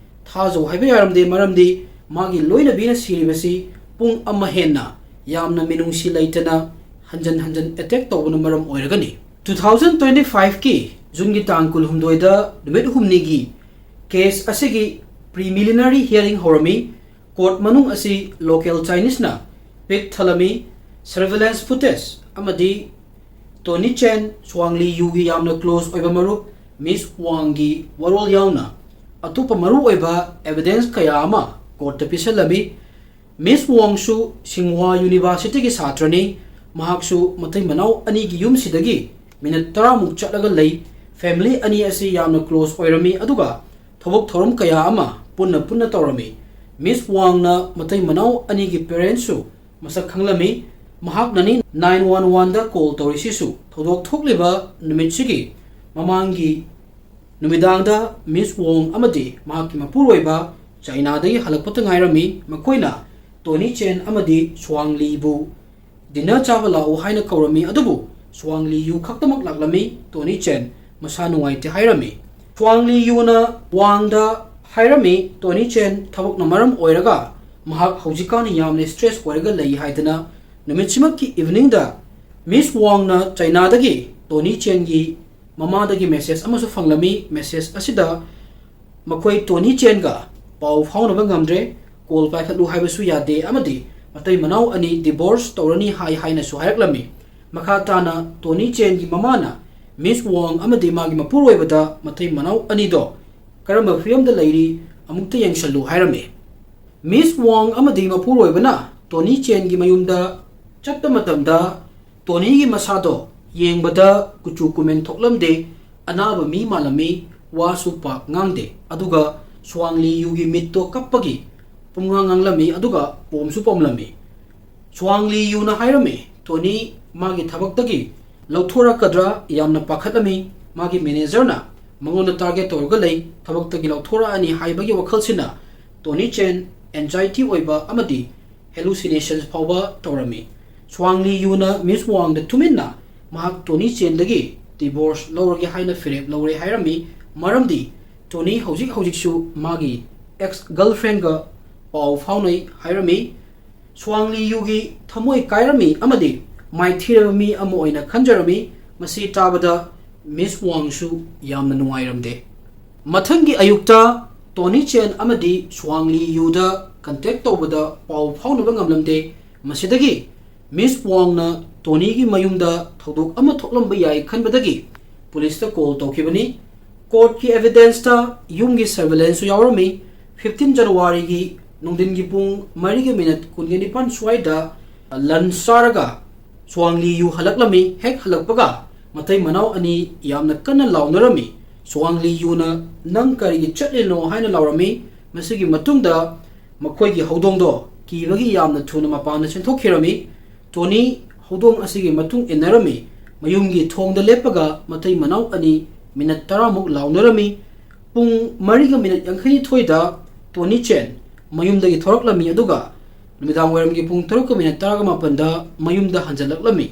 ꯊꯥꯖꯧ ꯍꯥꯏꯕ ꯌꯥꯔꯝꯗꯦ, ꯃꯔꯝꯗꯤ ꯃꯥꯒꯤ ꯂꯣꯏꯅꯕꯤꯅ ꯁꯤꯔꯤꯕꯁꯤ ꯄꯨꯡ ꯑꯃ ꯍꯦꯟꯅ ꯌꯥꯝꯅ ꯃꯤꯅꯨꯡꯁꯤ ꯂꯩꯇꯅ ꯍꯟꯖꯟ ꯍꯟꯖꯟ ꯑꯦꯇꯦꯛ ꯇꯧꯕꯅ ꯃꯔꯝ ꯑꯣꯏꯔꯒꯅꯤ꯫ ꯇꯨ ꯊꯥꯎꯖꯟ ꯇ꯭ꯋꯦꯟꯇꯤ ꯐꯥꯏꯚꯀꯤ ꯖꯨꯟꯒꯤ ꯇꯥꯡ ꯀꯨꯟꯍꯨꯝꯗꯣꯏꯗ ꯅꯨꯃꯤꯠ ꯍꯨꯝꯅꯤꯒꯤ ꯀꯦꯁ ꯑꯁꯤꯒꯤ ꯄ꯭ꯔꯤꯂꯤꯃꯤꯅꯔꯤ ꯍꯤꯌꯥꯔꯤꯡ ꯍꯧꯔꯝꯃꯤ꯫ ꯀꯣꯔꯠ ꯃꯅꯨꯡ ꯑꯁꯤ ꯂꯣꯀꯦꯜ ꯆꯥꯏꯅꯤꯁꯅ ꯄꯤꯛ ꯊꯜꯂꯝꯃꯤ꯫ ꯁꯔꯚꯦꯂꯦꯟꯁ ꯐꯨꯇꯦꯖ ꯑꯃꯗꯤ ꯇꯣꯅꯤ ꯆꯦꯟ, ꯁ꯭ꯋꯥꯡ ꯂꯤ ꯌꯨꯒꯤ ꯌꯥꯝꯅ ꯀ꯭ꯂꯣꯖ ꯑꯣꯏꯕ ꯃꯔꯨꯞ ꯃꯤꯁ ꯋꯥꯡꯒꯤ ꯋꯥꯔꯣꯜ ꯌꯥꯎꯅ ꯑꯇꯣꯞꯄ ꯃꯔꯨꯑꯣꯏꯕ ꯑꯦꯚꯤꯗꯦꯟꯁ ꯀꯌꯥ ꯑꯃ ꯀꯣꯔꯠꯇ ꯄꯤꯁꯜꯂꯝꯃꯤ꯫ ꯃꯤꯁ ꯋꯥꯡꯁꯨ ꯁꯤꯡꯍ꯭ꯋꯥ ꯌꯨꯅꯤꯚꯔꯁꯤꯇꯤꯒꯤ ꯁꯥꯇ꯭ꯔꯅꯤ꯫ ꯃꯍꯥꯛꯁꯨ ꯃꯇꯩ ꯃꯅꯥꯎ ꯑꯅꯤꯒꯤ ꯌꯨꯝꯁꯤꯗꯒꯤ ꯃꯤꯅꯠ ꯇꯔꯥꯃꯨꯛ ꯆꯠꯂꯒ ꯂꯩ꯫ ꯐꯦꯃꯤꯂꯤ ꯑꯅꯤ ꯑꯁꯤ ꯌꯥꯝꯅ ꯀ꯭ꯂꯣꯖ ꯑꯣꯏꯔꯝꯃꯤ, ꯑꯗꯨꯒ ꯊꯕꯛ ꯊꯧꯔꯝ ꯀꯌꯥ ꯑꯃ ꯄꯨꯟꯅ ꯄꯨꯟꯅ ꯇꯧꯔꯝꯃꯤ꯫ ꯃꯤꯁ ꯋꯥꯡꯅ ꯃꯇꯩ ꯃꯅꯥꯎ ꯑꯅꯤꯒꯤ ꯄꯦꯔꯦꯟꯁꯁꯨ ꯃꯁꯛ ꯈꯪꯂꯝꯃꯤ꯫ ꯃꯍꯥꯛꯅꯅꯤ ꯅꯥꯏꯟ ꯋꯥꯟ ꯋꯥꯟꯗ ꯀꯣꯜ ꯇꯧꯔꯤꯁꯤꯁꯨ꯫ ꯊꯧꯗꯣꯛ ꯊꯣꯛꯂꯤꯕ ꯅꯨꯃꯤꯠꯁꯤꯒꯤ ꯃꯃꯥꯡꯒꯤ ꯅꯨꯃꯤꯗꯥꯡꯗ ꯃꯤꯁ ꯋꯣꯡ ꯑꯃꯗꯤ ꯃꯍꯥꯛꯀꯤ ꯃꯄꯨꯔꯣꯏꯕ ꯆꯥꯏꯅꯥꯗꯒꯤ ꯍꯜꯂꯛꯄꯇ ꯉꯥꯏꯔꯝꯃꯤ꯫ ꯃꯈꯣꯏꯅ ꯇꯣꯅꯤ ꯆꯦꯟ ꯑꯃꯗꯤ ꯁ꯭ꯋꯥꯡ ꯂꯤꯕꯨ ꯗꯤꯟꯅꯔ ꯆꯥꯕ ꯂꯥꯛꯎ ꯍꯥꯏꯅ ꯀꯧꯔꯝꯃꯤ, ꯑꯗꯨꯕꯨ ꯁ꯭ꯋꯥꯡ ꯂꯤ ꯌꯨ ꯈꯛꯇꯃꯛ ꯂꯥꯛꯂꯝꯃꯤ꯫ ꯇꯣꯅꯤ ꯆꯦꯟ ꯃꯁꯥ ꯅꯨꯡꯉꯥꯏꯇꯦ ꯍꯥꯏꯔꯝꯃꯤ꯫ ꯁ꯭ꯋꯥꯡ ꯂꯤ ꯌꯨꯅ ꯋꯥꯡꯗ ꯍꯥꯏꯔꯝꯃꯤ, ꯇꯣꯅꯤ ꯆꯦꯟ ꯊꯕꯛꯅ ꯃꯔꯝ ꯑꯣꯏꯔꯒ ꯃꯍꯥꯛ ꯍꯧꯖꯤꯛꯀꯥꯟ ꯌꯥꯝꯅ ꯁ꯭ꯇ꯭ꯔꯦꯁ ꯑꯣꯏꯔꯒ ꯂꯩ ꯍꯥꯏꯗꯅ꯫ ꯅꯨꯃꯤꯠꯁꯤꯃꯛꯀꯤ ꯏꯚꯤꯅꯤꯡꯗ ꯃꯤꯁ ꯋꯥꯡꯅ ꯆꯥꯏꯅꯥꯗꯒꯤ ꯇꯣꯅꯤ ꯆꯦꯟꯒꯤ ꯃꯃꯥꯗꯒꯤ ꯃꯦꯁꯦꯖ ꯑꯃꯁꯨ ꯐꯪꯂꯝꯃꯤ꯫ ꯃꯦꯁꯦꯖ ꯑꯁꯤꯗ ꯃꯈꯣꯏ ꯇꯣꯅꯤ ꯆꯦꯟꯒ ꯄꯥꯎ ꯐꯥꯎꯅꯕ ꯉꯝꯗ꯭ꯔꯦ, ꯀꯣꯜ ꯄꯥꯏꯈꯠꯂꯨ ꯍꯥꯏꯕꯁꯨ ꯌꯥꯗꯦ, ꯑꯃꯗꯤ ꯃꯇꯩ ꯃꯅꯥꯎ ꯑꯅꯤ ꯗꯤꯚꯣꯔꯁ ꯇꯧꯔꯅꯤ ꯍꯥꯏ ꯍꯥꯏꯅꯁꯨ ꯍꯥꯏꯔꯛꯂꯝꯃꯤ꯫ ꯃꯈꯥ ꯇꯥꯅ ꯇꯣꯅꯤ ꯆꯦꯟꯒꯤ ꯃꯃꯥꯅ ꯃꯤꯁ ꯋꯥꯡ ꯑꯃꯗꯤ ꯃꯥꯒꯤ ꯃꯄꯨꯔꯣꯏꯕꯗ ꯃꯇꯩ ꯃꯅꯥꯎ ꯑꯅꯤꯗꯣ ꯀꯔꯝꯕ ꯐꯤꯕꯝꯗ ꯂꯩꯔꯤ ꯑꯃꯨꯛꯇ ꯌꯦꯡꯁꯜꯂꯨ ꯍꯥꯏꯔꯝꯃꯤ꯫ ꯃꯤꯁ ꯋꯥꯡ ꯑꯃꯗꯤ ꯃꯄꯨꯔꯣꯏꯕꯅ ꯇꯣꯅꯤ ꯆꯦꯟꯒꯤ ꯃꯌꯨꯝꯗ ꯆꯠꯄ ꯃꯇꯝꯗ ꯇꯣꯅꯤꯒꯤ ꯃꯁꯥꯗꯣ ꯌꯦꯡꯕꯗ ꯀꯨꯆꯨ ꯀꯨꯃꯦꯟ ꯊꯣꯛꯂꯝꯗꯦ, ꯑꯅꯥꯕ ꯃꯤ ꯃꯥꯜꯂꯝꯃꯤ, ꯋꯥꯁꯨ ꯄꯥꯛ ꯉꯥꯡꯗꯦ꯫ ꯑꯗꯨꯒ ꯁ꯭ꯋꯥꯡ ꯂꯤ ꯌꯨꯒꯤ ꯃꯤꯠꯇꯣ ꯀꯞꯄꯒꯤ ꯄꯨꯡꯉꯥꯡ ꯉꯥꯡꯂꯝꯃꯤ, ꯑꯗꯨꯒ ꯄꯣꯝꯁꯨ ꯄꯣꯝꯂꯝꯃꯤ꯫ ꯁ꯭ꯋꯥꯡ ꯂꯤ ꯌꯨꯅ ꯍꯥꯏꯔꯝꯃꯤ, ꯇꯣꯅꯤ ꯃꯥꯒꯤ ꯊꯕꯛꯇꯒꯤ ꯂꯧꯊꯣꯔꯛꯀꯗ꯭ꯔꯥ ꯌꯥꯝꯅ ꯄꯥꯈꯠꯂꯝꯃꯤ꯫ ꯃꯥꯒꯤ ꯃꯦꯅꯦꯖꯔꯅ ꯃꯉꯣꯟꯗ ꯇꯥꯔꯒꯦꯠ ꯇꯧꯔꯒ ꯂꯩ, ꯊꯕꯛꯇꯒꯤ ꯂꯧꯊꯣꯔꯛꯑꯅꯤ ꯍꯥꯏꯕꯒꯤ ꯋꯥꯈꯜꯁꯤꯅ ꯇꯣꯅꯤ ꯆꯦꯟ ꯑꯦꯟꯖꯥꯏꯇꯤ ꯑꯣꯏꯕ ꯑꯃꯗꯤ ꯍꯦꯂꯨꯁꯤꯅꯦꯁꯟꯁ ꯐꯥꯎꯕ ꯇꯧꯔꯝꯃꯤ꯫ ꯁ꯭ꯋꯥꯡ ꯂꯤ ꯌꯨꯅ ꯃꯤꯁ ꯋꯥꯡꯗ ꯇꯨꯃꯤꯟꯅ ꯃꯍꯥꯛ ꯇꯣꯅꯤ ꯆꯦꯟꯗꯒꯤ ꯗꯤꯚꯣꯔꯁ ꯂꯧꯔꯒꯦ ꯍꯥꯏꯅ ꯐꯤꯔꯦꯞ ꯂꯧꯔꯦ ꯍꯥꯏꯔꯝꯃꯤ, ꯃꯔꯝꯗꯤ ꯇꯣꯅꯤ ꯍꯧꯖꯤꯛ ꯍꯧꯖꯤꯛꯁꯨ ꯃꯥꯒꯤ ꯑꯦꯛꯁ ꯒꯔꯜꯐ꯭ꯔꯦꯟꯒ ꯄꯥꯎ ꯐꯥꯎꯅꯩ ꯍꯥꯏꯔꯝꯃꯤ꯫ ꯁ꯭ꯋꯥꯡ ꯂꯤ ꯌꯨꯒꯤ ꯊꯃꯣꯏ ꯀꯥꯏꯔꯝꯃꯤ ꯑꯃꯗꯤ ꯃꯥꯏꯊꯤꯔꯕ ꯃꯤ ꯑꯃ ꯑꯣꯏꯅ ꯈꯟꯖꯔꯝꯃꯤ꯫ ꯃꯁꯤ ꯇꯥꯕꯗ ꯃꯤꯁ ꯋꯥꯡꯁꯨ ꯌꯥꯝꯅ ꯅꯨꯡꯉꯥꯏꯔꯝꯗꯦ꯫ ꯃꯊꯪꯒꯤ ꯑꯌꯨꯛꯇ ꯇꯣꯅꯤ ꯆꯦꯟ ꯑꯃꯗꯤ ꯁ꯭ꯋꯥꯡ ꯂꯤ ꯌꯨꯗ ꯀꯟꯇꯦꯛ ꯇꯧꯕꯗ ꯄꯥꯎ ꯐꯥꯎꯅꯕ ꯉꯝꯂꯝꯗꯦ꯫ ꯃꯁꯤꯗꯒꯤ ꯃꯤꯁ ꯋꯥꯡꯅ ꯇꯣꯅꯤꯒꯤ ꯃꯌꯨꯝꯗ ꯊꯧꯗꯣꯛ ꯑꯃ ꯊꯣꯛꯂꯝꯕ ꯌꯥꯏ ꯈꯟꯕꯗꯒꯤ ꯄꯨꯂꯤꯁꯇ ꯀꯣꯜ ꯇꯧꯈꯤꯕꯅꯤ꯫ ꯀꯣꯔꯠꯀꯤ ꯑꯦꯚꯤꯗꯦꯟꯁꯇ ꯌꯨꯝꯒꯤ ꯁꯔꯚꯤꯂꯦꯟꯁꯁꯨ ꯌꯥꯎꯔꯝꯃꯤ꯫ ꯐꯤꯐꯇꯤꯟ ꯖꯅꯋꯥꯔꯤꯒꯤ ꯅꯨꯡꯊꯤꯟꯒꯤ ꯄꯨꯡ ꯃꯔꯤꯒ ꯃꯤꯅꯠ ꯀꯨꯟꯒ ꯅꯤꯄꯥꯟ ꯁ꯭ꯋꯥꯏꯗ ꯂꯟꯁ ꯆꯥꯔꯒ ꯁ꯭ꯋꯥꯡ ꯂꯤ ꯌꯨ ꯍꯜꯂꯛꯂꯝꯃꯤ꯫ ꯍꯦꯛ ꯍꯜꯂꯛꯄꯒ ꯃꯇꯩ ꯃꯅꯥꯎ ꯑꯅꯤ ꯌꯥꯝꯅ ꯀꯟꯅ ꯂꯥꯎꯅꯔꯝꯃꯤ꯫ ꯁ꯭ꯋꯥꯡ ꯂꯤ ꯌꯨꯅ "ꯅꯪ ꯀꯔꯤꯒꯤ ꯆꯠꯂꯤꯅꯣ?" ꯍꯥꯏꯅ ꯂꯥꯎꯔꯝꯃꯤ꯫ ꯃꯁꯤꯒꯤ ꯃꯇꯨꯡꯗ ꯃꯈꯣꯏꯒꯤ ꯍꯧꯗꯣꯡꯗꯣ ꯀꯤꯕꯒꯤ ꯌꯥꯝꯅ ꯊꯨꯅ ꯃꯄꯥꯟꯗ ꯆꯦꯟꯊꯣꯛꯈꯤꯔꯝꯃꯤ꯫ ꯇꯣꯅꯤ ꯍꯧꯗꯣꯡ ꯑꯁꯤꯒꯤ ꯃꯇꯨꯡ ꯏꯟꯅꯔꯝꯃꯤ꯫ ꯃꯌꯨꯝꯒꯤ ꯊꯣꯡꯗ ꯂꯦꯞꯄꯒ ꯃꯇꯩ ꯃꯅꯥꯎ ꯑꯅꯤ ꯃꯤꯅꯠ ꯇꯔꯥꯃꯨꯛ ꯂꯥꯎꯅꯔꯝꯃꯤ꯫ ꯄꯨꯡ ꯃꯔꯤꯒ ꯃꯤꯅꯠ ꯌꯥꯡꯈꯩꯅꯤꯊꯣꯏꯗ ꯇꯣꯅꯤ ꯆꯦꯟ ꯃꯌꯨꯝꯗꯒꯤ ꯊꯣꯔꯛꯂꯝꯃꯤ, ꯑꯗꯨꯒ ꯅꯨꯃꯤꯗꯥꯡ ꯋꯥꯏꯔꯝꯒꯤ ꯄꯨꯡ ꯇꯔꯨꯛꯀ ꯃꯤꯅꯠ ꯇꯔꯥꯒ ꯃꯥꯄꯟꯗ ꯃꯌꯨꯝꯗ ꯍꯟꯖꯜꯂꯛꯂꯝꯃꯤ꯫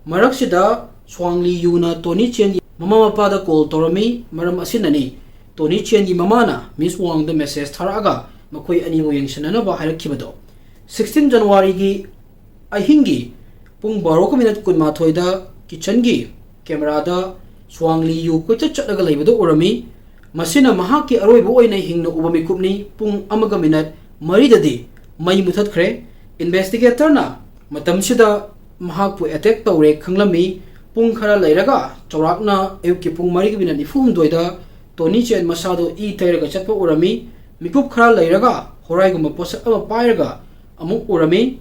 ꯃꯔꯛꯁꯤꯗ ꯁ꯭ꯋꯥꯡꯂꯤ ꯌꯨꯅ ꯇꯣꯅꯤ ꯆꯦꯟꯒꯤ ꯃꯃꯥ ꯃꯄꯥꯗ ꯀꯣꯜ ꯇꯧꯔꯝꯃꯤ꯫ ꯃꯔꯝ ꯑꯁꯤꯅꯅꯤ ꯇꯣꯅꯤ ꯆꯦꯟꯒꯤ ꯃꯃꯥꯅ ꯃꯤꯁ ꯋꯥꯡꯗ ꯃꯦꯁꯦꯖ ꯊꯥꯔꯛꯑꯒ ꯃꯈꯣꯏ ꯑꯅꯤꯕꯨ ꯌꯦꯡꯁꯤꯟꯅꯅꯕ ꯍꯥꯏꯔꯛꯈꯤꯕꯗꯣ꯫ ꯁꯤꯛꯁꯇꯤꯟ ꯖꯅꯋꯥꯔꯤꯒꯤ ꯑꯍꯤꯡꯒꯤ ꯄꯨꯡ ꯕꯥꯔꯣꯒ ꯃꯤꯅꯠ ꯀꯨꯟꯃꯥꯊꯣꯏꯗ ꯀꯤꯆꯟꯒꯤ ꯀꯦꯃꯦꯔꯥꯗ ꯁ꯭ꯋꯥꯡꯂꯤ ꯌꯨ ꯀꯣꯏꯆꯠ ꯆꯠꯂꯒ ꯂꯩꯕꯗꯨ ꯎꯔꯝꯃꯤ꯫ ꯃꯁꯤꯅ ꯃꯍꯥꯛꯀꯤ ꯑꯔꯣꯏꯕ ꯑꯣꯏꯅ ꯍꯤꯡꯅ ꯎꯕ ꯃꯤꯀꯨꯞꯅꯤ꯫ ꯄꯨꯡ ꯑꯃꯒ ꯃꯤꯅꯠ ꯃꯔꯤꯗꯗꯤ ꯃꯩ ꯃꯨꯊꯠꯈ꯭ꯔꯦ꯫ ꯏꯟꯚꯦꯁꯇꯤꯒꯦꯇꯔꯅ ꯃꯇꯝꯁꯤꯗ ꯃꯍꯥꯛꯄꯨ ꯑꯦꯇꯦꯛ ꯇꯧꯔꯦ ꯈꯪꯂꯝꯃꯤ꯫ ꯄꯨꯡ ꯈꯔ ꯂꯩꯔꯒ, ꯆꯥꯎꯔꯥꯛꯅ ꯑꯌꯨꯛꯀꯤ ꯄꯨꯡ ꯃꯔꯤꯒꯤ ꯃꯤꯅꯠ ꯅꯤꯐꯨ ꯍꯨꯝꯗꯣꯏꯗ, ꯇꯣꯅꯤ ꯆꯦꯟ ꯃꯁꯥꯗꯣ ꯏ ꯇꯩꯔꯒ ꯆꯠꯄ ꯎꯔꯝꯃꯤ꯫ ꯃꯤꯀꯨꯞ ꯈꯔ ꯂꯩꯔꯒ ꯍꯣꯔꯥꯏꯒꯨꯝꯕ ꯄꯣꯠꯁꯛ ꯑꯃ ꯄꯥꯏꯔꯒ ꯑꯃꯨꯛ ꯎꯔꯝꯃꯤ꯫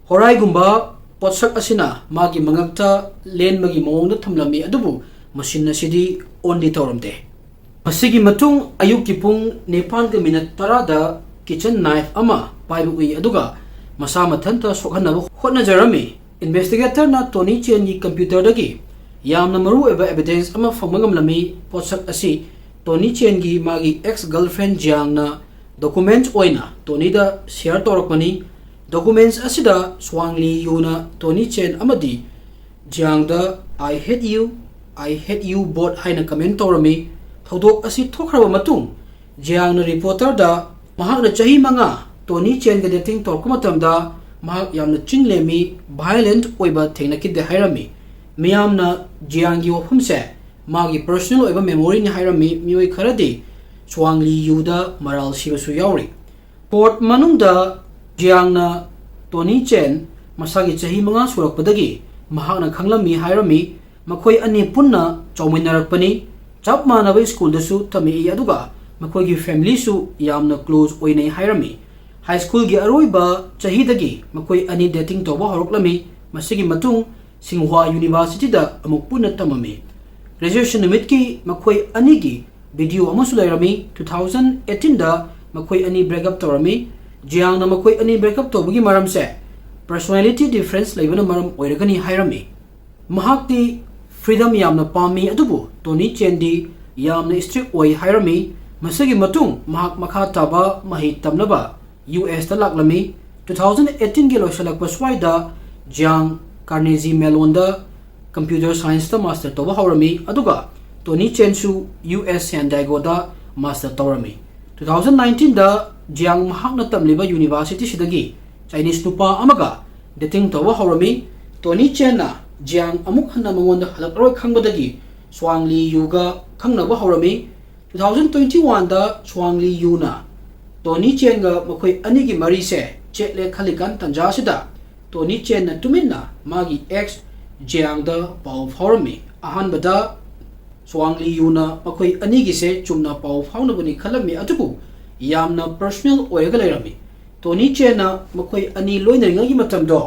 ꯍꯣꯔꯥꯏꯒꯨꯝꯕ ꯄꯣꯠꯁꯛ ꯑꯁꯤꯅ ꯃꯥꯒꯤ ꯃꯉꯛꯇ ꯂꯦꯟꯕꯒꯤ ꯃꯑꯣꯡꯗ ꯊꯝꯂꯝꯃꯤ, ꯑꯗꯨꯕꯨ ꯃꯁꯤꯟ ꯑꯁꯤꯗꯤ ꯑꯣꯟꯗꯤ ꯇꯧꯔꯝꯗꯦ꯫ ꯃꯁꯤꯒꯤ ꯃꯇꯨꯡ ꯑꯌꯨꯛꯀꯤ ꯄꯨꯡ ꯅꯤꯄꯥꯟꯒ ꯃꯤꯅꯠ ꯇꯔꯥꯗ ꯀꯤꯆꯟ ꯅꯥꯏꯐ ꯑꯃ ꯄꯥꯏꯕ ꯎꯏ, ꯑꯗꯨꯒ ꯃꯁꯥ ꯃꯊꯟꯇ ꯁꯣꯛꯍꯟꯅꯕ ꯍꯣꯠꯅꯖꯔꯝꯃꯤ꯫ ꯏꯟꯚꯦꯁꯇꯤꯒꯦꯇꯔꯅ ꯇꯣꯅꯤ ꯆꯦꯟꯒꯤ ꯀꯝꯄ꯭ꯌꯨꯇꯔꯗꯒꯤ ꯌꯥꯝꯅ ꯃꯔꯨꯑꯣꯏꯕ ꯑꯦꯚꯤꯗꯦꯟꯁ ꯑꯃ ꯐꯪꯕ ꯉꯝꯂꯝꯃꯤ꯫ ꯄꯣꯠꯁꯛ ꯑꯁꯤ ꯇꯣꯅꯤ ꯆꯦꯟꯒꯤ ꯃꯥꯒꯤ ꯑꯦꯛꯁ ꯒꯔꯜꯐ꯭ꯔꯦꯟ ꯖꯤꯌꯥꯡꯅ ꯗꯣꯀꯨꯃꯦꯟꯠꯁ ꯑꯣꯏꯅ ꯇꯣꯅꯤꯗ ꯁꯤꯌꯔ ꯇꯧꯔꯛꯄꯅꯤ꯫ ꯗꯣꯀꯨꯃꯦꯟꯠꯁ ꯑꯁꯤꯗ ꯁ꯭ꯋꯥꯡꯂꯤ ꯌꯨꯅ ꯇꯣꯅꯤ ꯆꯦꯟ ꯑꯃꯗꯤ ꯖꯤꯌꯥꯡꯗ "I hate you, I hate you both" ꯍꯥꯏꯅ ꯀꯃꯦꯟ ꯇꯧꯔꯝꯃꯤ꯫ ꯊꯧꯗꯣꯛ ꯑꯁꯤ ꯊꯣꯛꯈ꯭ꯔꯕ ꯃꯇꯨꯡ, ꯖꯤꯌꯥꯡꯅ ꯔꯤꯄꯣꯔꯇꯔꯗ ꯃꯍꯥꯛꯅ ꯆꯍꯤ ꯃꯉꯥ ꯇꯣꯅꯤ ꯆꯦꯟꯒ ꯗꯦꯇꯤꯡ ꯇꯧꯔꯛꯄ ꯃꯇꯝꯗ ꯃꯍꯥꯛ ꯌꯥꯝꯅ ꯆꯤꯡꯂꯦꯝꯃꯤ, ꯚꯥꯏꯑꯣꯂꯦꯟꯠ ꯑꯣꯏꯕ ꯊꯦꯡꯅꯈꯤꯗꯦ ꯍꯥꯏꯔꯝꯃꯤ꯫ ꯃꯤꯌꯥꯝꯅ ꯖꯤꯌꯥꯡꯒꯤ ꯋꯥꯐꯝꯁꯦ ꯃꯥꯒꯤ ꯄꯔꯁꯣꯅꯦꯜ ꯑꯣꯏꯕ ꯃꯦꯃꯣꯔꯤꯅꯤ ꯍꯥꯏꯔꯝꯃꯤ꯫ ꯃꯤꯑꯣꯏ ꯈꯔꯗꯤ ꯁ꯭ꯋꯥꯡꯂꯤ ꯌꯨꯗ ꯃꯔꯥꯜ ꯁꯤꯕꯁꯨ ꯌꯥꯎꯔꯤ꯫ ꯀꯣꯔꯠ ꯃꯅꯨꯡꯗ ꯖꯤꯌꯥꯡꯅ ꯇꯣꯅꯤ ꯆꯦꯟ ꯃꯁꯥꯒꯤ ꯆꯍꯤ ꯃꯉꯥ ꯁꯨꯔꯛꯄꯗꯒꯤ ꯃꯍꯥꯛꯅ ꯈꯪꯂꯝꯃꯤ ꯍꯥꯏꯔꯝꯃꯤ꯫ ꯃꯈꯣꯏ ꯑꯅꯤ ꯄꯨꯟꯅ ꯆꯥꯎꯃꯤꯟꯅꯔꯛꯄꯅꯤ꯫ ꯆꯞ ꯃꯥꯟꯅꯕ ꯁ꯭ꯀꯨꯜꯗꯁꯨ ꯇꯝꯃꯛꯏ, ꯑꯗꯨꯒ ꯃꯈꯣꯏꯒꯤ ꯐꯦꯃꯤꯂꯤꯁꯨ ꯌꯥꯝꯅ ꯀ꯭ꯂꯣꯖ ꯑꯣꯏꯅꯩ ꯍꯥꯏꯔꯝꯃꯤ꯫ ꯍꯥꯏ ꯁ꯭ꯀꯨꯜꯒꯤ ꯑꯔꯣꯏꯕ ꯆꯍꯤꯗꯒꯤ ꯃꯈꯣꯏ ꯑꯅꯤ ꯗꯦꯇꯤꯡ ꯇꯧꯕ ꯍꯧꯔꯛꯂꯝꯃꯤ꯫ ꯃꯁꯤꯒꯤ ꯃꯇꯨꯡ ꯁꯤꯡꯍ꯭ꯋꯥ ꯌꯨꯅꯤꯚꯔꯁꯤꯇꯤꯗ ꯑꯃꯨꯛ ꯄꯨꯟꯅ ꯇꯝꯃꯝꯃꯤ꯫ ꯒ꯭ꯔꯦꯖꯨꯑꯦꯁꯟ ꯅꯨꯃꯤꯠꯀꯤ ꯃꯈꯣꯏ ꯑꯅꯤꯒꯤ ꯚꯤꯗꯤꯑꯣ ꯑꯃꯁꯨ ꯂꯩꯔꯝꯃꯤ꯫ ꯇꯨ ꯊꯥꯎꯖꯟ ꯑꯩꯠꯇꯤꯟꯗ ꯃꯈꯣꯏ ꯑꯅꯤ ꯕ꯭ꯔꯦꯛ ꯑꯞ ꯇꯧꯔꯝꯃꯤ꯫ ꯖꯤꯌꯥꯡꯅ ꯃꯈꯣꯏ ꯑꯅꯤ break up ꯇꯧꯕꯒꯤ ꯃꯔꯝꯁꯦ personality difference ꯂꯩꯕꯅ ꯃꯔꯝ ꯑꯣꯏꯔꯒꯅꯤ ꯍꯥꯏꯔꯝꯃꯤ꯫ ꯃꯍꯥꯛꯇꯤ freedom ꯌꯥꯝꯅ ꯄꯥꯝꯃꯤ, ꯑꯗꯨꯕꯨ ꯇꯣꯅꯤ ꯆꯦꯟꯗꯤ ꯌꯥꯝꯅ strict ꯑꯣꯏ ꯍꯥꯏꯔꯝꯃꯤ꯫ ꯃꯁꯤꯒꯤ ꯃꯇꯨꯡ ꯃꯍꯥꯛ ꯃꯈꯥ ꯇꯥꯕ ꯃꯍꯩ ꯇꯝꯅꯕ ꯌꯨ ꯑꯦꯁꯇ ꯂꯥꯛꯂꯝꯃꯤ꯫ Two thousand eighteenꯒꯤ ꯂꯣꯏꯁꯤꯜꯂꯛꯄ ꯁ꯭ꯋꯥꯏꯗ ꯖꯤꯌꯥꯡ ꯀꯥꯔꯅꯦꯖꯤ ꯃꯦꯂꯣꯟꯗ computer scienceꯇ master ꯇꯧꯕ ꯍꯧꯔꯝꯃꯤ, ꯑꯗꯨꯒ ꯇꯣꯅꯤ ꯆꯦꯟꯁꯨ ꯌꯨ ꯑꯦꯁ ꯁꯦꯟ ꯗꯥꯏꯒꯣꯗ master ꯇꯧꯔꯝꯃꯤ꯫ Two thousand nineteenꯗ ꯖꯤꯌꯥꯡ ꯃꯍꯥꯛꯅ ꯇꯝꯂꯤꯕ universityꯁꯤꯗꯒꯤ Chinese ꯅꯨꯄꯥ ꯑꯃꯒ dating ꯇꯧꯕ ꯍꯧꯔꯝꯃꯤ꯫ ꯇꯣꯅꯤ ꯆꯦꯟꯅ ꯖꯤꯌꯥꯡ ꯑꯃꯨꯛ ꯍꯟꯅ ꯃꯉꯣꯟꯗ ꯍꯜꯂꯛꯂꯔꯣꯏ ꯈꯪꯕꯗꯒꯤ ꯁ꯭ꯋꯥꯡ ꯂꯤ ꯌꯨꯒ ꯈꯪꯅꯕ ꯍꯧꯔꯝꯃꯤ꯫ Two thousand twenty oneꯗ ꯁ꯭ꯋꯥꯡ ꯂꯤ ꯌꯨꯅ ꯇꯣꯅꯤ ꯆꯦꯟꯒ ꯃꯈꯣꯏ ꯑꯅꯤꯒꯤ ꯃꯔꯤꯁꯦ ꯆꯦꯠꯂꯦ ꯈꯜꯂꯤꯀꯥꯟ ꯇꯟꯖꯥꯁꯤꯗ ꯇꯣꯅꯤ ꯆꯦꯟꯅ ꯇꯨꯃꯤꯟꯅ ꯃꯥꯒꯤ ex ꯖꯤꯌꯥꯡꯗ ꯄꯥꯎ ꯐꯥꯎꯔꯝꯃꯤ꯫ ꯑꯍꯥꯟꯕꯗ ꯁ꯭ꯋꯥꯡ ꯂꯤ ꯌꯨꯅ ꯃꯈꯣꯏ ꯑꯅꯤꯒꯤꯁꯦ ꯆꯨꯝꯅ ꯄꯥꯎ ꯐꯥꯎꯅꯕꯅꯤ ꯈꯜꯂꯝꯃꯤ, ꯑꯗꯨꯕꯨ ꯌꯥꯝꯅ personal ꯑꯣꯏꯔꯒ ꯂꯩꯔꯝꯃꯤ꯫ ꯇꯣꯅꯤ ꯆꯦꯟꯅ ꯃꯈꯣꯏ ꯑꯅꯤ ꯂꯣꯏꯅꯔꯤꯉꯩꯒꯤ ꯃꯇꯝꯗꯣ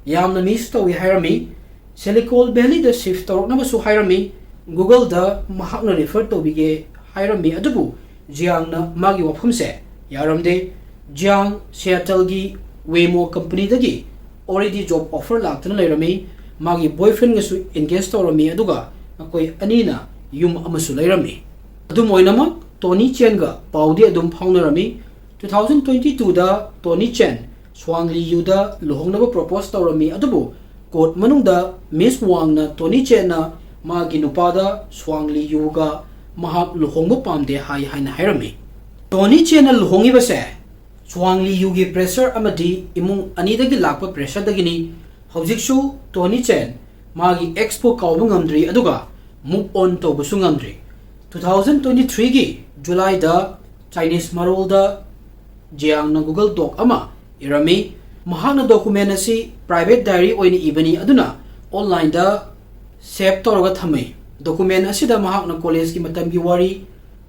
ꯌꯥꯝꯅ miss ꯇꯧꯏ ꯍꯥꯏꯔꯝꯃꯤ꯫ Silicon Valleyꯗ shift ꯇꯧꯔꯛꯅꯕꯁꯨ ꯍꯥꯏꯔꯝꯃꯤ꯫ Googleꯗ ꯃꯍꯥꯛꯅ refer ꯇꯧꯕꯤꯒꯦ ꯍꯥꯏꯔꯝꯃꯤ, ꯑꯗꯨꯕꯨ ꯖꯤꯌꯥꯡꯅ ꯃꯥꯒꯤ ꯋꯥꯐꯝꯁꯦ ꯌꯥꯔꯝꯗꯦ꯫ ꯖꯤꯌꯥꯡ Seattleꯒꯤ Waymo companyꯗꯒꯤ already job offer ꯂꯥꯛꯇꯨꯅ ꯂꯩꯔꯝꯃꯤ꯫ ꯃꯥꯒꯤ boyfriendꯒꯁꯨ engage ꯇꯧꯔꯝꯃꯤ, ꯑꯗꯨꯒ ꯃꯈꯣꯏ ꯑꯅꯤꯅ ꯌꯨꯝ ꯑꯃꯁꯨ ꯂꯩꯔꯝꯃꯤ꯫ ꯑꯗꯨꯝ ꯑꯣꯏꯅꯃꯛ, ꯇꯣꯅꯤ ꯆꯦꯟꯒ ꯄꯥꯎꯗꯤ ꯑꯗꯨꯝ ꯐꯥꯎꯅꯔꯝꯃꯤ꯫ Two thousand twenty twoꯗ ꯇꯣꯅꯤ ꯆꯦꯟ ꯁ꯭ꯋꯥꯡ ꯂꯤ ꯌꯨꯗ ꯂꯨꯍꯣꯡꯅꯕ propose ꯇꯧꯔꯝꯃꯤ, ꯑꯗꯨꯕꯨ court ꯃꯅꯨꯡꯗ Miss ꯋꯥꯡꯅ ꯇꯣꯅꯤ ꯆꯦꯟꯅ ꯃꯥꯒꯤ ꯅꯨꯄꯥꯗ ꯁ꯭ꯋꯥꯡ ꯂꯤ ꯌꯨꯒ ꯃꯍꯥꯛ ꯂꯨꯍꯣꯡꯕ ꯄꯥꯝꯗꯦ ꯍꯥꯏ ꯍꯥꯏꯅ ꯍꯥꯏꯔꯝꯃꯤ꯫ ꯇꯣꯅꯤ ꯆꯦꯟꯅ ꯂꯨꯍꯣꯡꯉꯤꯕꯁꯦ ꯁ꯭ꯋꯥꯡ ꯂꯤ ꯌꯨꯒꯤ pressure ꯑꯃꯗꯤ ꯏꯃꯨꯡ ꯑꯅꯤꯗꯒꯤ ꯂꯥꯛꯄ pressureꯗꯒꯤꯅꯤ꯫ ꯍꯧꯖꯤꯛꯁꯨ ꯇꯣꯅꯤ ꯆꯦꯟ ꯃꯥꯒꯤ exꯄꯨ ꯀꯥꯎꯕ ꯉꯝꯗ꯭ꯔꯤ, ꯑꯗꯨꯒ move on ꯇꯧꯕꯁꯨ ꯉꯝꯗ꯭ꯔꯤ꯫ Two thousand twenty threeꯒꯤ Julyꯗ Chinese ꯃꯔꯣꯜꯗ ꯖꯤꯌꯥꯡꯅ Google Doc ꯑꯃ ꯏꯔꯝꯃꯤ꯫ ꯃꯍꯥꯛꯅ document ꯑꯁꯤ private diary ꯑꯣꯏꯅ ꯏꯕꯅꯤ, ꯑꯗꯨꯅ onlineꯗ save ꯇꯧꯔꯒ ꯊꯝꯃꯤ꯫ Document ꯑꯁꯤꯗ ꯃꯍꯥꯛꯅ collegeꯀꯤ ꯃꯇꯝꯒꯤ ꯋꯥꯔꯤ,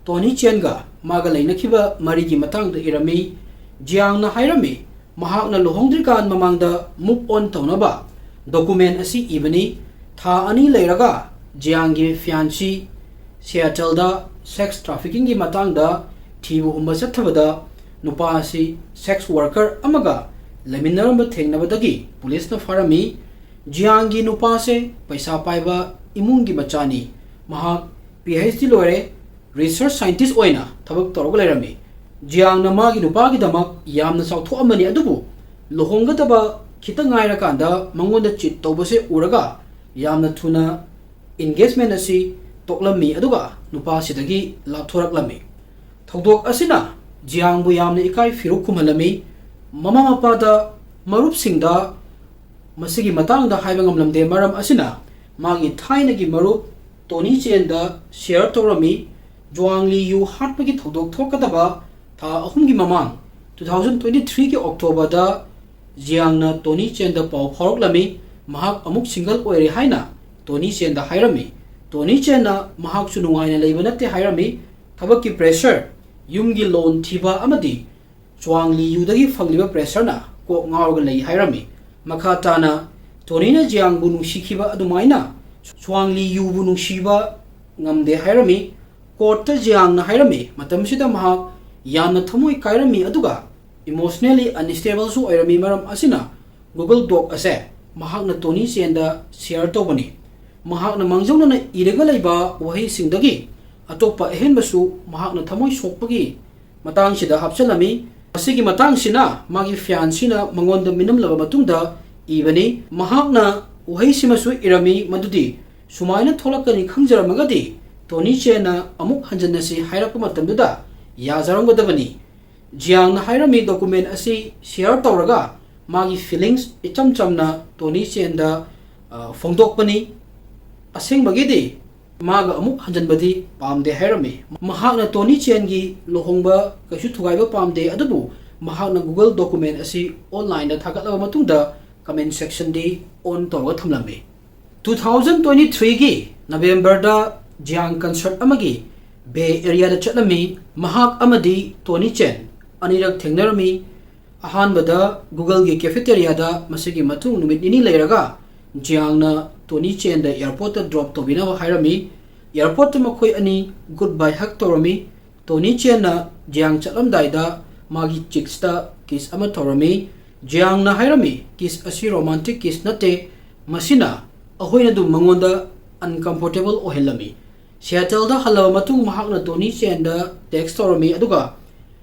ꯇꯣꯅꯤ ꯆꯦꯟꯒ ꯃꯥꯒ ꯂꯩꯅꯈꯤꯕ ꯃꯔꯤꯒꯤ ꯃꯇꯥꯡꯗ ꯏꯔꯝꯃꯤ꯫ ꯖꯤꯌꯥꯡꯅ ꯍꯥꯏꯔꯝꯃꯤ, ꯃꯍꯥꯛꯅ ꯂꯨꯍꯣꯡꯗ꯭ꯔꯤꯀꯥꯟ ꯃꯃꯥꯡꯗ move on ꯇꯧꯅꯕ document ꯑꯁꯤ ꯏꯕꯅꯤ꯫ ꯊꯥ ꯑꯅꯤ ꯂꯩꯔꯒ ꯖꯤꯌꯥꯡꯒꯤ fiancée Seattleꯗ sex traffickingꯒꯤ ꯃꯇꯥꯡꯗ ꯊꯤꯕ ꯍꯨꯝꯕ ꯆꯠꯊꯕꯗ ꯅꯨꯄꯥ ꯑꯁꯤ sex worker ꯑꯃꯒ ꯂꯩꯃꯤꯟꯅꯔꯝꯕ ꯊꯦꯡꯅꯕꯗꯒꯤ ꯄꯨꯂꯤꯁꯅ ꯐꯥꯔꯝꯃꯤ꯫ ꯖꯤꯌꯥꯡꯒꯤ ꯅꯨꯄꯥꯁꯦ ꯄꯩꯁꯥ ꯄꯥꯏꯕ ꯏꯃꯨꯡꯒꯤ ꯃꯆꯥꯅꯤ꯫ ꯃꯍꯥꯛ PhD ꯂꯣꯏꯔꯦ, research scientist ꯑꯣꯏꯅ ꯊꯕꯛ ꯇꯧꯔꯒ ꯂꯩꯔꯝꯃꯤ꯫ ꯖꯤꯌꯥꯡꯅ ꯃꯥꯒꯤ ꯅꯨꯄꯥꯒꯤꯗꯃꯛ ꯌꯥꯝꯅ ꯆꯥꯎꯊꯣꯛꯑꯝꯕꯅꯤ, ꯑꯗꯨꯕꯨ ꯂꯨꯍꯣꯡꯒꯗꯕ ꯈꯤꯇꯪ ꯉꯥꯏꯔꯀꯥꯟꯗ ꯃꯉꯣꯟꯗ cheat ꯇꯧꯕꯁꯦ ꯎꯔꯒ ꯌꯥꯝꯅ ꯊꯨꯅ engagement ꯑꯁꯤ ꯇꯣꯛꯂꯝꯃꯤ, ꯑꯗꯨꯒ ꯅꯨꯄꯥꯁꯤꯗꯒꯤ ꯂꯥꯞꯊꯣꯔꯛꯂꯝꯃꯤ꯫ ꯊꯧꯗꯣꯛ ꯑꯁꯤꯅ ꯖꯤꯌꯥꯡꯕꯨ ꯌꯥꯝꯅ ꯏꯀꯥꯏ ꯐꯤꯔꯨꯛ ꯈꯨꯝꯍꯜꯂꯝꯃꯤ꯫ ꯃꯃꯥ ꯃꯄꯥꯗ, ꯃꯔꯨꯞꯁꯤꯡꯗ ꯃꯁꯤꯒꯤ ꯃꯇꯥꯡꯗ ꯍꯥꯏꯕ ꯉꯝꯂꯝꯗꯦ꯫ ꯃꯔꯝ ꯑꯁꯤꯅ ꯃꯥꯒꯤ ꯊꯥꯏꯅꯒꯤ ꯃꯔꯨꯞ ꯇꯣꯅꯤ ꯆꯦꯟꯗ share ꯇꯧꯔꯝꯃꯤ꯫ ꯖ꯭ꯋꯥꯡ ꯂꯤ ꯌꯨ ꯍꯥꯠꯄꯒꯤ ꯊꯧꯗꯣꯛ ꯊꯣꯛꯀꯗꯕ ꯊꯥ ꯑꯍꯨꯝꯒꯤ ꯃꯃꯥꯡ, two thousand twenty three ꯒꯤ October ꯗ ꯖꯤꯌꯥꯡꯅ ꯇꯣꯅꯤ ꯆꯦꯟꯗ ꯄꯥꯎ ꯐꯥꯎꯔꯛꯂꯝꯃꯤ꯫ ꯃꯍꯥꯛ ꯑꯃꯨꯛ single ꯑꯣꯏꯔꯦ ꯍꯥꯏꯅ ꯇꯣꯅꯤ ꯆꯦꯟꯗ ꯍꯥꯏꯔꯝꯃꯤ꯫ ꯇꯣꯅꯤ ꯆꯦꯟꯅ ꯃꯍꯥꯛꯁꯨ ꯅꯨꯡꯉꯥꯏꯅ ꯂꯩꯕ ꯅꯠꯇꯦ ꯍꯥꯏꯔꯝꯃꯤ꯫ ꯊꯕꯛꯀꯤ pressure, ꯌꯨꯝꯒꯤ loan ꯊꯤꯕ ꯑꯃꯗꯤ ꯖ꯭ꯋꯥꯡ ꯂꯤ ꯌꯨꯗꯒꯤ ꯐꯪꯂꯤꯕ pressure ꯅ ꯀꯣꯛ ꯉꯥꯎꯔꯒ ꯂꯩ ꯍꯥꯏꯔꯝꯃꯤ꯫ ꯃꯈꯥ ꯇꯥꯅ ꯇꯣꯅꯤꯅ ꯖꯤꯌꯥꯡꯕꯨ ꯅꯨꯡꯁꯤꯈꯤꯕ ꯑꯗꯨꯃꯥꯏꯅ ꯖ꯭ꯋꯥꯡ ꯂꯤ ꯌꯨꯕꯨ ꯅꯨꯡꯁꯤꯕ ꯉꯝꯗꯦ ꯍꯥꯏꯔꯝꯃꯤ꯫ Court ꯇ ꯖꯤꯌꯥꯡꯅ ꯍꯥꯏꯔꯝꯃꯤ, ꯃꯇꯝꯁꯤꯗ ꯃꯍꯥꯛ ꯌꯥꯝꯅ ꯊꯃꯣꯏ ꯀꯥꯏꯔꯝꯃꯤ, ꯑꯗꯨꯒ emotionally unstable ꯁꯨ ꯑꯣꯏꯔꯝꯃꯤ꯫ ꯃꯔꯝ ꯑꯁꯤꯅ Google Doc ꯑꯁꯦ ꯃꯍꯥꯛꯅ ꯇꯣꯅꯤ ꯆꯦꯟꯗ share ꯇꯧꯕꯅꯤ꯫ ꯃꯍꯥꯛꯅ ꯃꯥꯡꯖꯧꯅꯅ ꯏꯔꯒ ꯂꯩꯕ ꯋꯥꯍꯩꯁꯤꯡꯗꯒꯤ ꯑꯇꯣꯞꯄ ꯑꯍꯦꯟꯕꯁꯨ ꯃꯍꯥꯛꯅ ꯊꯃꯣꯏ ꯁꯣꯛꯄꯒꯤ ꯃꯇꯥꯡꯁꯤꯗ ꯍꯥꯞꯆꯤꯜꯂꯝꯃꯤ꯫ ꯃꯁꯤꯒꯤ ꯃꯇꯥꯡꯁꯤꯅ ꯃꯥꯒꯤ fiancée ꯅ ꯃꯉꯣꯟꯗ ꯃꯤꯅꯝꯂꯕ ꯃꯇꯨꯡꯗ ꯏꯕꯅꯤ꯫ ꯃꯍꯥꯛꯅ ꯋꯥꯍꯩꯁꯤꯃꯁꯨ ꯏꯔꯝꯃꯤ, ꯃꯗꯨꯗꯤ ꯁꯨꯃꯥꯏꯅ ꯊꯣꯛꯂꯛꯀꯅꯤ ꯈꯪꯖꯔꯝꯃꯒꯗꯤ ꯇꯣꯅꯤ ꯆꯦꯟꯅ ꯑꯃꯨꯛ ꯍꯟꯖꯤꯟꯅꯁꯤ ꯍꯥꯏꯔꯛꯄ ꯃꯇꯝꯗꯨꯗ ꯌꯥꯖꯔꯝꯒꯗꯕꯅꯤ꯫ ꯖꯤꯌꯥꯡꯅ ꯍꯥꯏꯔꯝꯃꯤ, document ꯑꯁꯤ share ꯇꯧꯔꯒ ꯃꯥꯒꯤ feelings ꯏꯆꯝ ꯆꯝꯅ ꯇꯣꯅꯤ ꯆꯦꯟꯗ, ꯑ, ꯐꯣꯡꯗꯣꯛꯄꯅꯤ꯫ ꯑꯁꯦꯡꯕꯒꯤꯗꯤ ꯃꯥꯒ ꯑꯃꯨꯛ ꯍꯟꯖꯤꯟꯕꯗꯤ ꯄꯥꯝꯗꯦ ꯍꯥꯏꯔꯝꯃꯤ꯫ ꯃꯍꯥꯛꯅ ꯇꯣꯅꯤ ꯆꯦꯟꯒꯤ ꯂꯨꯍꯣꯡꯕ ꯀꯩꯁꯨ ꯊꯨꯒꯥꯏꯕ ꯄꯥꯝꯗꯦ, ꯑꯗꯨꯕꯨ ꯃꯍꯥꯛꯅ Google document ꯑꯁꯤ online ꯗ ꯊꯥꯒꯠꯂꯕ ꯃꯇꯨꯡꯗ comment section ꯗꯤ on ꯇꯧꯔꯒ ꯊꯝꯂꯝꯃꯤ꯫ Two thousand twenty three ꯒꯤ November ꯗ ꯖꯤꯌꯥꯡ concert ꯑꯃꯒꯤ Bay Area ꯗ ꯆꯠꯂꯝꯃꯤ꯫ ꯃꯍꯥꯛ ꯑꯃꯗꯤ ꯇꯣꯅꯤ ꯆꯦꯟ ꯑꯅꯤꯔꯛ ꯊꯦꯡꯅꯔꯝꯃꯤ꯫ ꯑꯍꯥꯟꯕꯗ Google ꯒꯤ cafeteria ꯗ, ꯃꯁꯤꯒꯤ ꯃꯇꯨꯡ ꯅꯨꯃꯤꯠ ꯅꯤꯅꯤ ꯂꯩꯔꯒ ꯖꯤꯌꯥꯡꯅ ꯇꯣꯅꯤ ꯆꯦꯟꯗ airport ꯇ drop ꯇꯧꯕꯤꯅꯕ ꯍꯥꯏꯔꯝꯃꯤ꯫ Airport ꯇ ꯃꯈꯣꯏ ꯑꯅꯤ goodbye hug ꯇꯧꯔꯝꯃꯤ꯫ ꯇꯣꯅꯤ ꯆꯦꯟꯅ ꯖꯤꯌꯥꯡ ꯆꯠꯂꯝꯗꯥꯏꯗ ꯃꯥꯒꯤ ꯆꯤꯛꯁꯇ ꯀꯤꯁ ꯑꯃ ꯇꯧꯔꯝꯃꯤ꯫ ꯖꯤꯌꯥꯡꯅ ꯍꯥꯏꯔꯝꯃꯤ, "ꯀꯤꯁ ꯑꯁꯤ ꯔꯣꯃꯥꯟꯇꯤꯛ ꯀꯤꯁ ꯅꯠꯇꯦ, ꯃꯁꯤꯅ ꯑꯩꯈꯣꯏꯅ ꯑꯗꯨꯝ ꯃꯉꯣꯟꯗ ꯑꯟꯀꯝꯐꯣꯔꯇꯦꯕꯜ ꯑꯣꯏꯍꯜꯂꯝꯃꯤ"꯫ ꯁꯤꯌꯥꯇꯜꯗ ꯍꯜꯂꯕ ꯃꯇꯨꯡ ꯃꯍꯥꯛꯅ ꯇꯣꯅꯤ ꯆꯦꯟꯗ ꯇꯦꯛꯁ ꯇꯧꯔꯝꯃꯤ, ꯑꯗꯨꯒ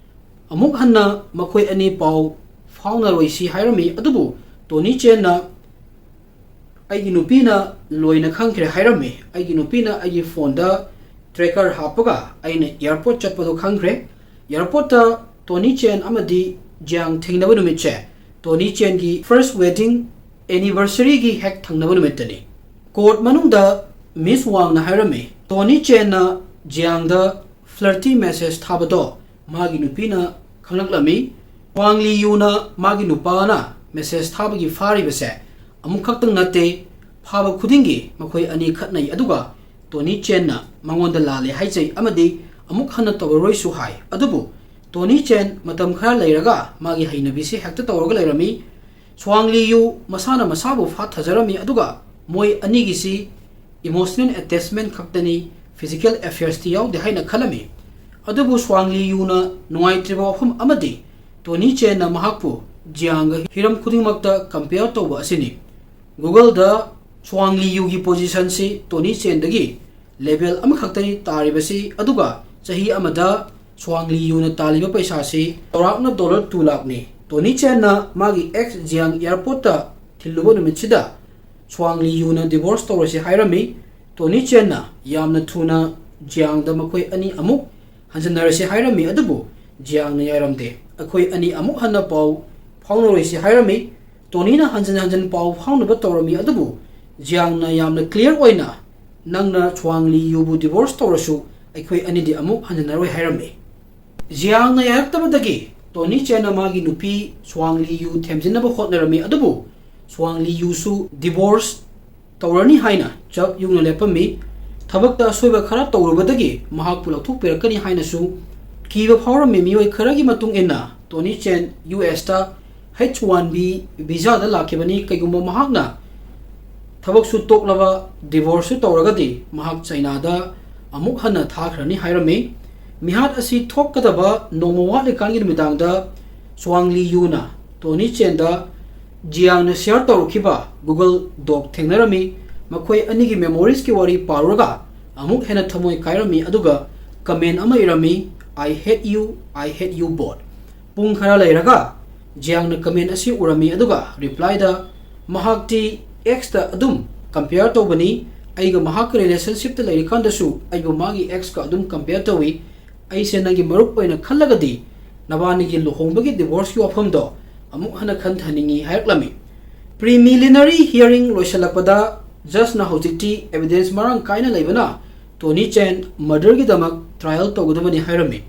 ꯑꯃꯨꯛ ꯍꯟꯅ ꯃꯈꯣꯏ ꯑꯅꯤ ꯄꯥꯎ ꯐꯥꯎꯅꯔꯣꯏꯁꯤ ꯍꯥꯏꯔꯝꯃꯤ꯫ ꯑꯗꯨꯕꯨ ꯇꯣꯅꯤ ꯆꯦꯟꯅ, "ꯑꯩꯒꯤ ꯅꯨꯄꯤꯅ ꯂꯣꯏꯅ ꯈꯪꯈ꯭ꯔꯦ" ꯍꯥꯏꯔꯝꯃꯤ꯫ "ꯑꯩꯒꯤ ꯅꯨꯄꯤꯅ ꯑꯩꯒꯤ ꯐꯣꯟꯗ ꯇ꯭ꯔꯦꯀꯔ ꯍꯥꯞꯄꯒ ꯑꯩꯅ ꯑꯦꯌꯥꯔꯄꯣꯔꯠ ꯆꯠꯄꯗꯣ ꯈꯪꯈ꯭ꯔꯦ"꯫ ꯑꯦꯌꯥꯔꯄꯣꯔꯠꯇ ꯇꯣꯅꯤ ꯆꯦꯟ ꯑꯃꯗꯤ ꯖꯤꯌꯥꯡ ꯊꯦꯡꯅꯕ ꯅꯨꯃꯤꯠꯁꯦ ꯇꯣꯅꯤ ꯆꯦꯟꯒꯤ ꯐꯥꯔꯁ ꯋꯦꯗꯤꯡ ꯑꯦꯅꯤꯚꯔꯁꯔꯤꯒꯤ ꯍꯦꯛ ꯊꯪꯅꯕ ꯅꯨꯃꯤꯠꯇꯅꯤ꯫ ꯀꯣꯔꯠ ꯃꯅꯨꯡꯗ ꯃꯤꯁ ꯋꯥꯡꯅ ꯍꯥꯏꯔꯝꯃꯤ, ꯇꯣꯅꯤ ꯆꯦꯟꯅ ꯖꯤꯌꯥꯡꯗ ꯐ꯭ꯂꯔꯇꯤ ꯃꯦꯁꯦꯖ ꯊꯥꯕꯗꯣ ꯃꯥꯒꯤ ꯅꯨꯄꯤꯅ ꯈꯪꯂꯛꯂꯝꯃꯤ꯫ ꯋꯥꯡ ꯂꯤ ꯌꯨꯅ ꯃꯥꯒꯤ ꯅꯨꯄꯥꯅ ꯃꯦꯁꯦꯖ ꯊꯥꯕꯒꯤ ꯐꯥꯔꯤꯕꯁꯦ ꯑꯃꯨꯛꯈꯛꯇꯪ ꯅꯠꯇꯦ, ꯐꯥꯕ ꯈꯨꯗꯤꯡꯒꯤ ꯃꯈꯣꯏ ꯑꯅꯤ ꯈꯠꯅꯩ, ꯑꯗꯨꯒ ꯇꯣꯅꯤ ꯆꯦꯟꯅ ꯃꯉꯣꯟꯗ ꯂꯥꯜꯂꯦ ꯍꯥꯏꯖꯩ ꯑꯃꯗꯤ ꯑꯃꯨꯛ ꯍꯟꯅ ꯇꯧꯔꯔꯣꯏꯁꯨ ꯍꯥꯏ꯫ ꯑꯗꯨꯕꯨ ꯇꯣꯅꯤ ꯆꯦꯟ ꯃꯇꯝ ꯈꯔ ꯂꯩꯔꯒ ꯃꯥꯒꯤ ꯍꯩꯅꯕꯤꯁꯤ ꯍꯦꯛꯇ ꯇꯧꯔꯒ ꯂꯩꯔꯝꯃꯤ꯫ ꯁ꯭ꯋꯥꯡ ꯂꯤ ꯌꯨ ꯃꯁꯥꯅ ꯃꯁꯥꯕꯨ ꯐꯥꯊꯖꯔꯝꯃꯤ, ꯑꯗꯨꯒ ꯃꯣꯏ ꯑꯅꯤꯒꯤꯁꯤ ꯏꯃꯣꯁꯅꯦꯜ ꯑꯦꯇꯦꯆꯃꯦꯟ ꯈꯛꯇꯅꯤ, ꯐꯤꯖꯤꯀꯦꯜ ꯑꯦꯐꯤꯌꯔꯁꯇꯤ ꯌꯥꯎꯗꯦ ꯍꯥꯏꯅ ꯈꯜꯂꯝꯃꯤ꯫ ꯑꯗꯨꯕꯨ ꯁ꯭ꯋꯥꯡ ꯂꯤ ꯌꯨꯅ ꯅꯨꯡꯉꯥꯏꯇ꯭ꯔꯤꯕ ꯋꯥꯐꯝ ꯑꯃꯗꯤ ꯇꯣꯅꯤ ꯆꯦꯟꯅ ꯃꯍꯥꯛꯄꯨ ꯖꯤꯌꯥꯡꯒ ꯍꯤꯔꯝ ꯈꯨꯗꯤꯡꯃꯛꯇ ꯀꯝꯄꯤꯌꯔ ꯇꯧꯕ ꯑꯁꯤꯅꯤ꯫ ꯒꯨꯒꯜꯗ ꯁ꯭ꯋꯥꯡ ꯂꯤ ꯌꯨꯒꯤ ꯄꯣꯖꯤꯁꯟꯁꯤ ꯇꯣꯅꯤ ꯆꯦꯟꯗꯒꯤ ꯂꯦꯚꯦꯜ ꯑꯃꯈꯛꯇꯅꯤ ꯇꯥꯔꯤꯕꯁꯤ, ꯑꯗꯨꯒ ꯆꯍꯤ ꯑꯃꯗ ꯁ꯭ꯋꯥꯡ ꯂꯤ ꯌꯨꯅ ꯇꯥꯜꯂꯤꯕ ꯄꯩꯁꯥꯁꯤ ꯆꯥꯎꯔꯥꯛꯅ ꯗꯣꯂꯔ ꯇꯨ ꯂꯥꯈꯅꯤ꯫ ꯇꯣꯅꯤ ꯆꯦꯟꯅ ꯃꯥꯒꯤ ꯑꯦꯛꯁ ꯖꯤꯌꯥꯡ ꯑꯦꯌꯥꯔꯄꯣꯔꯠꯇ ꯊꯤꯜꯂꯨꯕ ꯅꯨꯃꯤꯠꯁꯤꯗ ꯁ꯭ꯋꯥꯡ ꯂꯤ ꯌꯨꯅ ꯗꯤꯚꯣꯔꯁ ꯇꯧꯔꯁꯤ ꯍꯥꯏꯔꯝꯃꯤ꯫ ꯇꯣꯅꯤ ꯆꯦꯟꯅ ꯌꯥꯝꯅ ꯊꯨꯅ ꯖꯤꯌꯥꯡꯗ ꯃꯈꯣꯏ ꯑꯅꯤ ꯑꯃꯨꯛ ꯍꯟꯖꯤꯟꯅꯔꯁꯤ ꯍꯥꯏꯔꯝꯃꯤ, ꯑꯗꯨꯕꯨ ꯖꯤꯌꯥꯡꯅ ꯌꯥꯔꯝꯗꯦ꯫ "ꯑꯩꯈꯣꯏ ꯑꯅꯤ ꯑꯃꯨꯛ ꯍꯟꯅ ꯄꯥꯎ ꯐꯥꯎꯅꯔꯣꯏꯁꯤ" ꯍꯥꯏꯔꯝꯃꯤ꯫ ꯇꯣꯅꯤꯅ ꯍꯟꯖꯤꯟ ꯍꯟꯖꯤꯟ ꯄꯥꯎ ꯐꯥꯎꯅꯕ ꯇꯧꯔꯝꯃꯤ, ꯑꯗꯨꯕꯨ ꯖꯤꯌꯥꯡꯅ ꯌꯥꯝꯅ ꯀ꯭ꯂꯤꯌꯥꯔ ꯑꯣꯏꯅ, "ꯅꯪꯅ ꯁ꯭ꯋꯥꯡ ꯂꯤ ꯌꯨꯕꯨ ꯗꯤꯚꯣꯔꯁ ꯇꯧꯔꯁꯨ ꯑꯩꯈꯣꯏ ꯑꯅꯤꯗꯤ ꯑꯃꯨꯛ ꯍꯟꯖꯤꯟꯅꯔꯣꯏ" ꯍꯥꯏꯔꯝꯃꯤ꯫ ꯖꯤꯌꯥꯡꯅ ꯌꯥꯔꯛꯇꯕꯗꯒꯤ ꯇꯣꯅꯤ ꯆꯦꯟꯅ ꯃꯥꯒꯤ ꯅꯨꯄꯤ ꯁ꯭ꯋꯥꯡ ꯂꯤ ꯌꯨ ꯊꯦꯝꯖꯤꯟꯅꯕ ꯍꯣꯠꯅꯔꯝꯃꯤ, ꯑꯗꯨꯕꯨ ꯁ꯭ꯋꯥꯡ ꯂꯤ ꯌꯨꯁꯨ ꯗꯤꯚꯣꯔꯁ ꯇꯧꯔꯅꯤ ꯍꯥꯏꯅ ꯆꯞ ꯌꯨꯡꯅ ꯂꯦꯞꯄꯝꯃꯤ꯫ ꯊꯕꯛꯇ ꯑꯁꯣꯏꯕ ꯈꯔ ꯇꯧꯔꯨꯕꯗꯒꯤ ꯃꯍꯥꯛꯄꯨ ꯂꯧꯊꯣꯛꯄꯤꯔꯛꯀꯅꯤ ꯍꯥꯏꯅꯁꯨ ꯀꯤꯕ ꯐꯥꯎꯔꯝꯃꯤ꯫ ꯃꯤꯑꯣꯏ ꯈꯔꯒꯤ ꯃꯇꯨꯡ ꯏꯟꯅ ꯇꯣꯅꯤ ꯆꯦꯟ ꯌꯨ ꯑꯦꯁꯇ ꯍꯩꯆ ꯋꯥꯟ ꯕꯤ ꯚꯤꯖꯥꯗ ꯂꯥꯛꯈꯤꯕꯅꯤ꯫ ꯀꯩꯒꯨꯝꯕ ꯃꯍꯥꯛꯅ ꯊꯕꯛꯁꯨ ꯇꯣꯛꯂꯕ, ꯗꯤꯚꯣꯔꯁꯁꯨ ꯇꯧꯔꯒꯗꯤ ꯃꯍꯥꯛ ꯆꯩꯅꯥꯗ ꯑꯃꯨꯛ ꯍꯟꯅ ꯊꯥꯈ꯭ꯔꯅꯤ ꯍꯥꯏꯔꯝꯃꯤ꯫ ꯃꯤꯍꯥꯠ ꯑꯁꯤ ꯊꯣꯛꯀꯗꯕ ꯅꯣꯡꯃ ꯋꯥꯠꯂꯤꯀꯥꯟꯒꯤ ꯅꯨꯃꯤꯗꯥꯡꯗ ꯁ꯭ꯋꯥꯡ ꯂꯤ ꯌꯨꯅ ꯇꯣꯅꯤ ꯆꯦꯟꯗ ꯖꯤꯌꯥꯡꯅ ꯁꯤꯌꯔ ꯇꯧꯔꯛꯈꯤꯕ ꯒꯨꯒꯜ ꯗꯣꯛ ꯊꯦꯡꯅꯔꯝꯃꯤ꯫ ꯃꯈꯣꯏ ꯑꯅꯤꯒꯤ ꯃꯦꯃꯣꯔꯤꯁꯀꯤ ꯋꯥꯔꯤ ꯄꯥꯔꯨꯔꯒ ꯑꯃꯨꯛ ꯍꯦꯟꯅ ꯊꯃꯣꯏ ꯀꯥꯏꯔꯝꯃꯤ, ꯑꯗꯨꯒ ꯀꯃꯦꯟ ꯑꯃ ꯏꯔꯝꯃꯤ, "I hate you, I hate you both." ꯄꯨꯡ ꯈꯔ ꯂꯩꯔꯒ ꯖꯤꯌꯥꯡꯅ ꯀꯃꯦꯟ ꯑꯁꯤ ꯎꯔꯝꯃꯤ, ꯑꯗꯨꯒ ꯔꯤꯄ꯭ꯂꯥꯏꯗ, "ꯃꯍꯥꯛꯇꯤ ꯑꯦꯛꯁꯇ ꯑꯗꯨꯝ ꯀꯝꯄꯤꯌꯔ ꯇꯧꯕꯅꯤ, ꯑꯩꯒ ꯃꯍꯥꯛꯀ ꯔꯤꯂꯦꯁꯟꯁꯤꯞꯇ ꯂꯩꯔꯤꯀꯥꯟꯗꯁꯨ ꯑꯩꯕꯨ ꯃꯥꯒꯤ ꯑꯦꯛꯁꯀ ꯑꯗꯨꯝ ꯀꯝꯄꯤꯌꯔ ꯇꯧꯏ꯫ ꯑꯩꯁꯦ ꯅꯪꯒꯤ ꯃꯔꯨꯞ ꯑꯣꯏꯅ ꯈꯜꯂꯒꯗꯤ ꯅꯕꯥꯅꯤꯒꯤ ꯂꯨꯍꯣꯡꯕꯒꯤ ꯗꯤꯚꯣꯔꯁꯀꯤ ꯋꯥꯐꯝꯗꯣ ꯑꯃꯨꯛ ꯍꯟꯅ ꯈꯟꯊꯅꯤꯡꯏ" ꯍꯥꯏꯔꯛꯂꯝꯃꯤ꯫ ꯄ꯭ꯔꯤꯂꯤꯃꯤꯅꯔꯤ ꯍꯤꯌꯔꯤꯡ ꯂꯣꯏꯁꯤꯜꯂꯛꯄꯗ ꯖꯖꯅ ꯍꯧꯖꯤꯛꯇꯤ ꯑꯦꯚꯤꯗꯦꯟꯁ ꯃꯔꯥꯡ ꯀꯥꯏꯅ ꯂꯩꯕꯅ ꯇꯣꯅꯤ ꯆꯦꯟ ꯃꯔꯗꯔꯒꯤꯗꯃꯛ ꯇ꯭ꯔꯥꯏꯌꯦꯜ ꯇꯧꯒꯗꯕꯅꯤ ꯍꯥꯏꯔꯝꯃꯤ꯫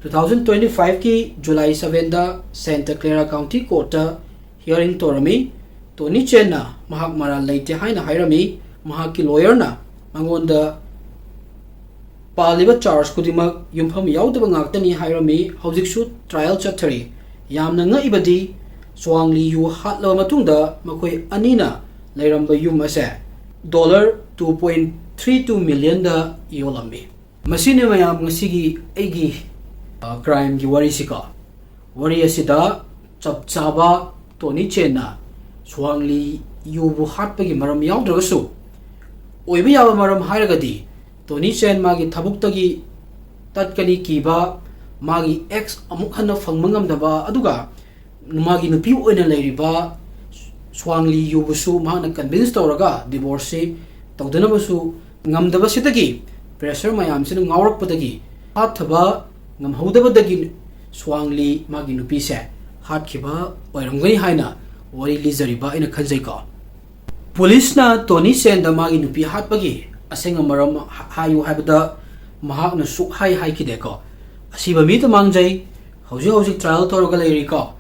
ꯇꯨ ꯊꯥꯎꯖꯟ ꯇ꯭ꯋꯦꯟꯇꯤ ꯐꯥꯏꯚꯀꯤ ꯖꯨꯂꯥꯏ ꯁꯚꯦꯟꯗ ꯁꯦꯟꯇ ꯀ꯭ꯂꯦꯔꯥ ꯀꯥꯎꯟꯇꯤ ꯀꯣꯔꯠꯇ ꯍꯤꯌꯔꯤꯡ ꯇꯧꯔꯝꯃꯤ꯫ ꯇꯣꯅꯤ ꯆꯦꯟꯅ ꯃꯍꯥꯛ ꯃꯔꯥꯜ ꯂꯩꯇꯦ ꯍꯥꯏꯅ ꯍꯥꯏꯔꯝꯃꯤ꯫ ꯃꯍꯥꯛꯀꯤ ꯂꯣꯌꯔꯅ ꯃꯉꯣꯟꯗ ꯄꯥꯜꯂꯤꯕ ꯆꯥꯔꯖ ꯈꯨꯗꯤꯡꯃꯛ ꯌꯨꯝꯐꯝ ꯌꯥꯎꯗꯕ ꯉꯥꯛꯇꯅꯤ ꯍꯥꯏꯔꯝꯃꯤ꯫ ꯍꯧꯖꯤꯛꯁꯨ ꯇ꯭ꯔꯥꯏꯌꯦꯜ ꯆꯠꯊꯔꯤ꯫ ꯌꯥꯝꯅ ꯉꯛꯏꯕꯗꯤ, ꯁ꯭ꯋꯥꯡ ꯂꯤ ꯌꯨ ꯍꯥꯠꯂꯕ ꯃꯇꯨꯡꯗ ꯃꯈꯣꯏ ꯑꯅꯤꯅ ꯂꯩꯔꯝꯕ ꯌꯨꯝ ꯑꯁꯦ dollar two point three two ꯃꯤꯂꯤꯌꯟꯗ ꯌꯣꯜꯂꯝꯃꯤ꯫ ꯃꯁꯤꯅꯤ ꯃꯌꯥꯝ ꯉꯁꯤꯒꯤ ꯑꯩꯒꯤ, ꯑ, ꯀ꯭ꯔꯥꯏꯝꯒꯤ ꯋꯥꯔꯤꯁꯤꯀꯣ꯫ ꯋꯥꯔꯤ ꯑꯁꯤꯗ ꯆꯞ ꯆꯥꯕ ꯇꯣꯅꯤ ꯆꯦꯟꯅ ꯁ꯭ꯋꯥꯡ ꯂꯤ ꯌꯨꯕꯨ ꯍꯥꯠꯄꯒꯤ ꯃꯔꯝ ꯌꯥꯎꯗ꯭ꯔꯒꯁꯨ, ꯑꯣꯏꯕ ꯌꯥꯕ ꯃꯔꯝ ꯍꯥꯏꯔꯒꯗꯤ, ꯇꯣꯅꯤ ꯆꯦꯟ ꯃꯥꯒꯤ ꯊꯕꯛꯇꯒꯤ ꯇꯠꯀꯅꯤ ꯀꯤꯕ, ꯃꯥꯒꯤ ꯑꯦꯛꯁ ꯑꯃꯨꯛ ꯍꯟꯅ ꯐꯪꯕ ꯉꯝꯗꯕ, ꯑꯗꯨꯒ ꯃꯥꯒꯤ ꯅꯨꯄꯤ ꯑꯣꯏꯅ ꯂꯩꯔꯤꯕ ꯁ꯭ꯋꯥꯡ ꯂꯤ ꯌꯨꯕꯨꯁꯨ ꯃꯍꯥꯛꯅ ꯀꯟꯚꯤꯟꯁ ꯇꯧꯔꯒ ꯗꯤꯚꯣꯔꯁꯁꯤ ꯇꯧꯗꯅꯕꯁꯨ ꯉꯝꯗꯕꯁꯤꯗꯒꯤ, ꯄ꯭ꯔꯦꯁꯔ ꯃꯌꯥꯝꯁꯤꯅ ꯉꯥꯎꯔꯛꯄꯗꯒꯤ, ꯍꯥꯠꯊꯕ ꯉꯝꯍꯧꯗꯕꯗꯒꯤ ꯁ꯭ꯋꯥꯡ ꯂꯤ ꯃꯥꯒꯤ ꯅꯨꯄꯤꯁꯦ ꯍꯥꯠꯈꯤꯕ ꯑꯣꯏꯔꯝꯒꯅꯤ ꯍꯥꯏꯅ ꯋꯥꯔꯤ ꯂꯤꯖꯔꯤꯕ ꯑꯩꯅ ꯈꯟꯖꯩꯀꯣ꯫ ꯄꯨꯂꯤꯁꯅ ꯇꯣꯅꯤ ꯆꯦꯟꯗ ꯃꯥꯒꯤ ꯅꯨꯄꯤ ꯍꯥꯠꯄꯒꯤ ꯑꯁꯦꯡꯕ ꯃꯔꯝ ꯍꯥꯏꯌꯨ ꯍꯥꯏꯕꯗ, ꯃꯍꯥꯛꯅ ꯁꯨꯛꯍꯥꯏ ꯍꯥꯏꯈꯤꯗꯦꯀꯣ꯫ ꯑꯁꯤꯕ ꯃꯤꯗ ꯃꯥꯡꯖꯩ, ꯍꯧꯖꯤꯛ ꯍꯧꯖꯤꯛ ꯇ꯭ꯔꯥꯏꯌꯦꯜ ꯇꯧꯔꯒ ꯂꯩꯔꯤꯀꯣ꯫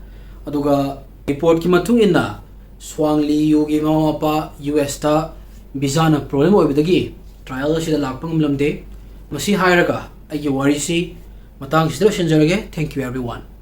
ꯑꯗꯨꯒ ꯔꯤꯄꯣꯔꯠꯀꯤ ꯃꯇꯨꯡ ꯏꯟꯅ, ꯁ꯭ꯋꯥꯡ ꯂꯤ ꯌꯨꯒꯤ ꯃꯃꯥ ꯃꯄꯥ ꯌꯨ ꯑꯦꯁꯇ ꯚꯤꯖꯥꯅ ꯄ꯭ꯔꯣꯕ꯭ꯂꯦꯝ ꯑꯣꯏꯕꯗꯒꯤ ꯇ꯭ꯔꯥꯏꯌꯦꯜ ꯑꯁꯤꯗ ꯂꯥꯛꯄ ꯉꯝꯂꯝꯗꯦ꯫ ꯃꯁꯤ ꯍꯥꯏꯔꯒ ꯑꯩꯒꯤ ꯋꯥꯔꯤꯁꯤ ꯃꯇꯥꯡꯁꯤꯗ ꯂꯣꯏꯁꯤꯟꯖꯔꯒꯦ꯫ Thank you everyone.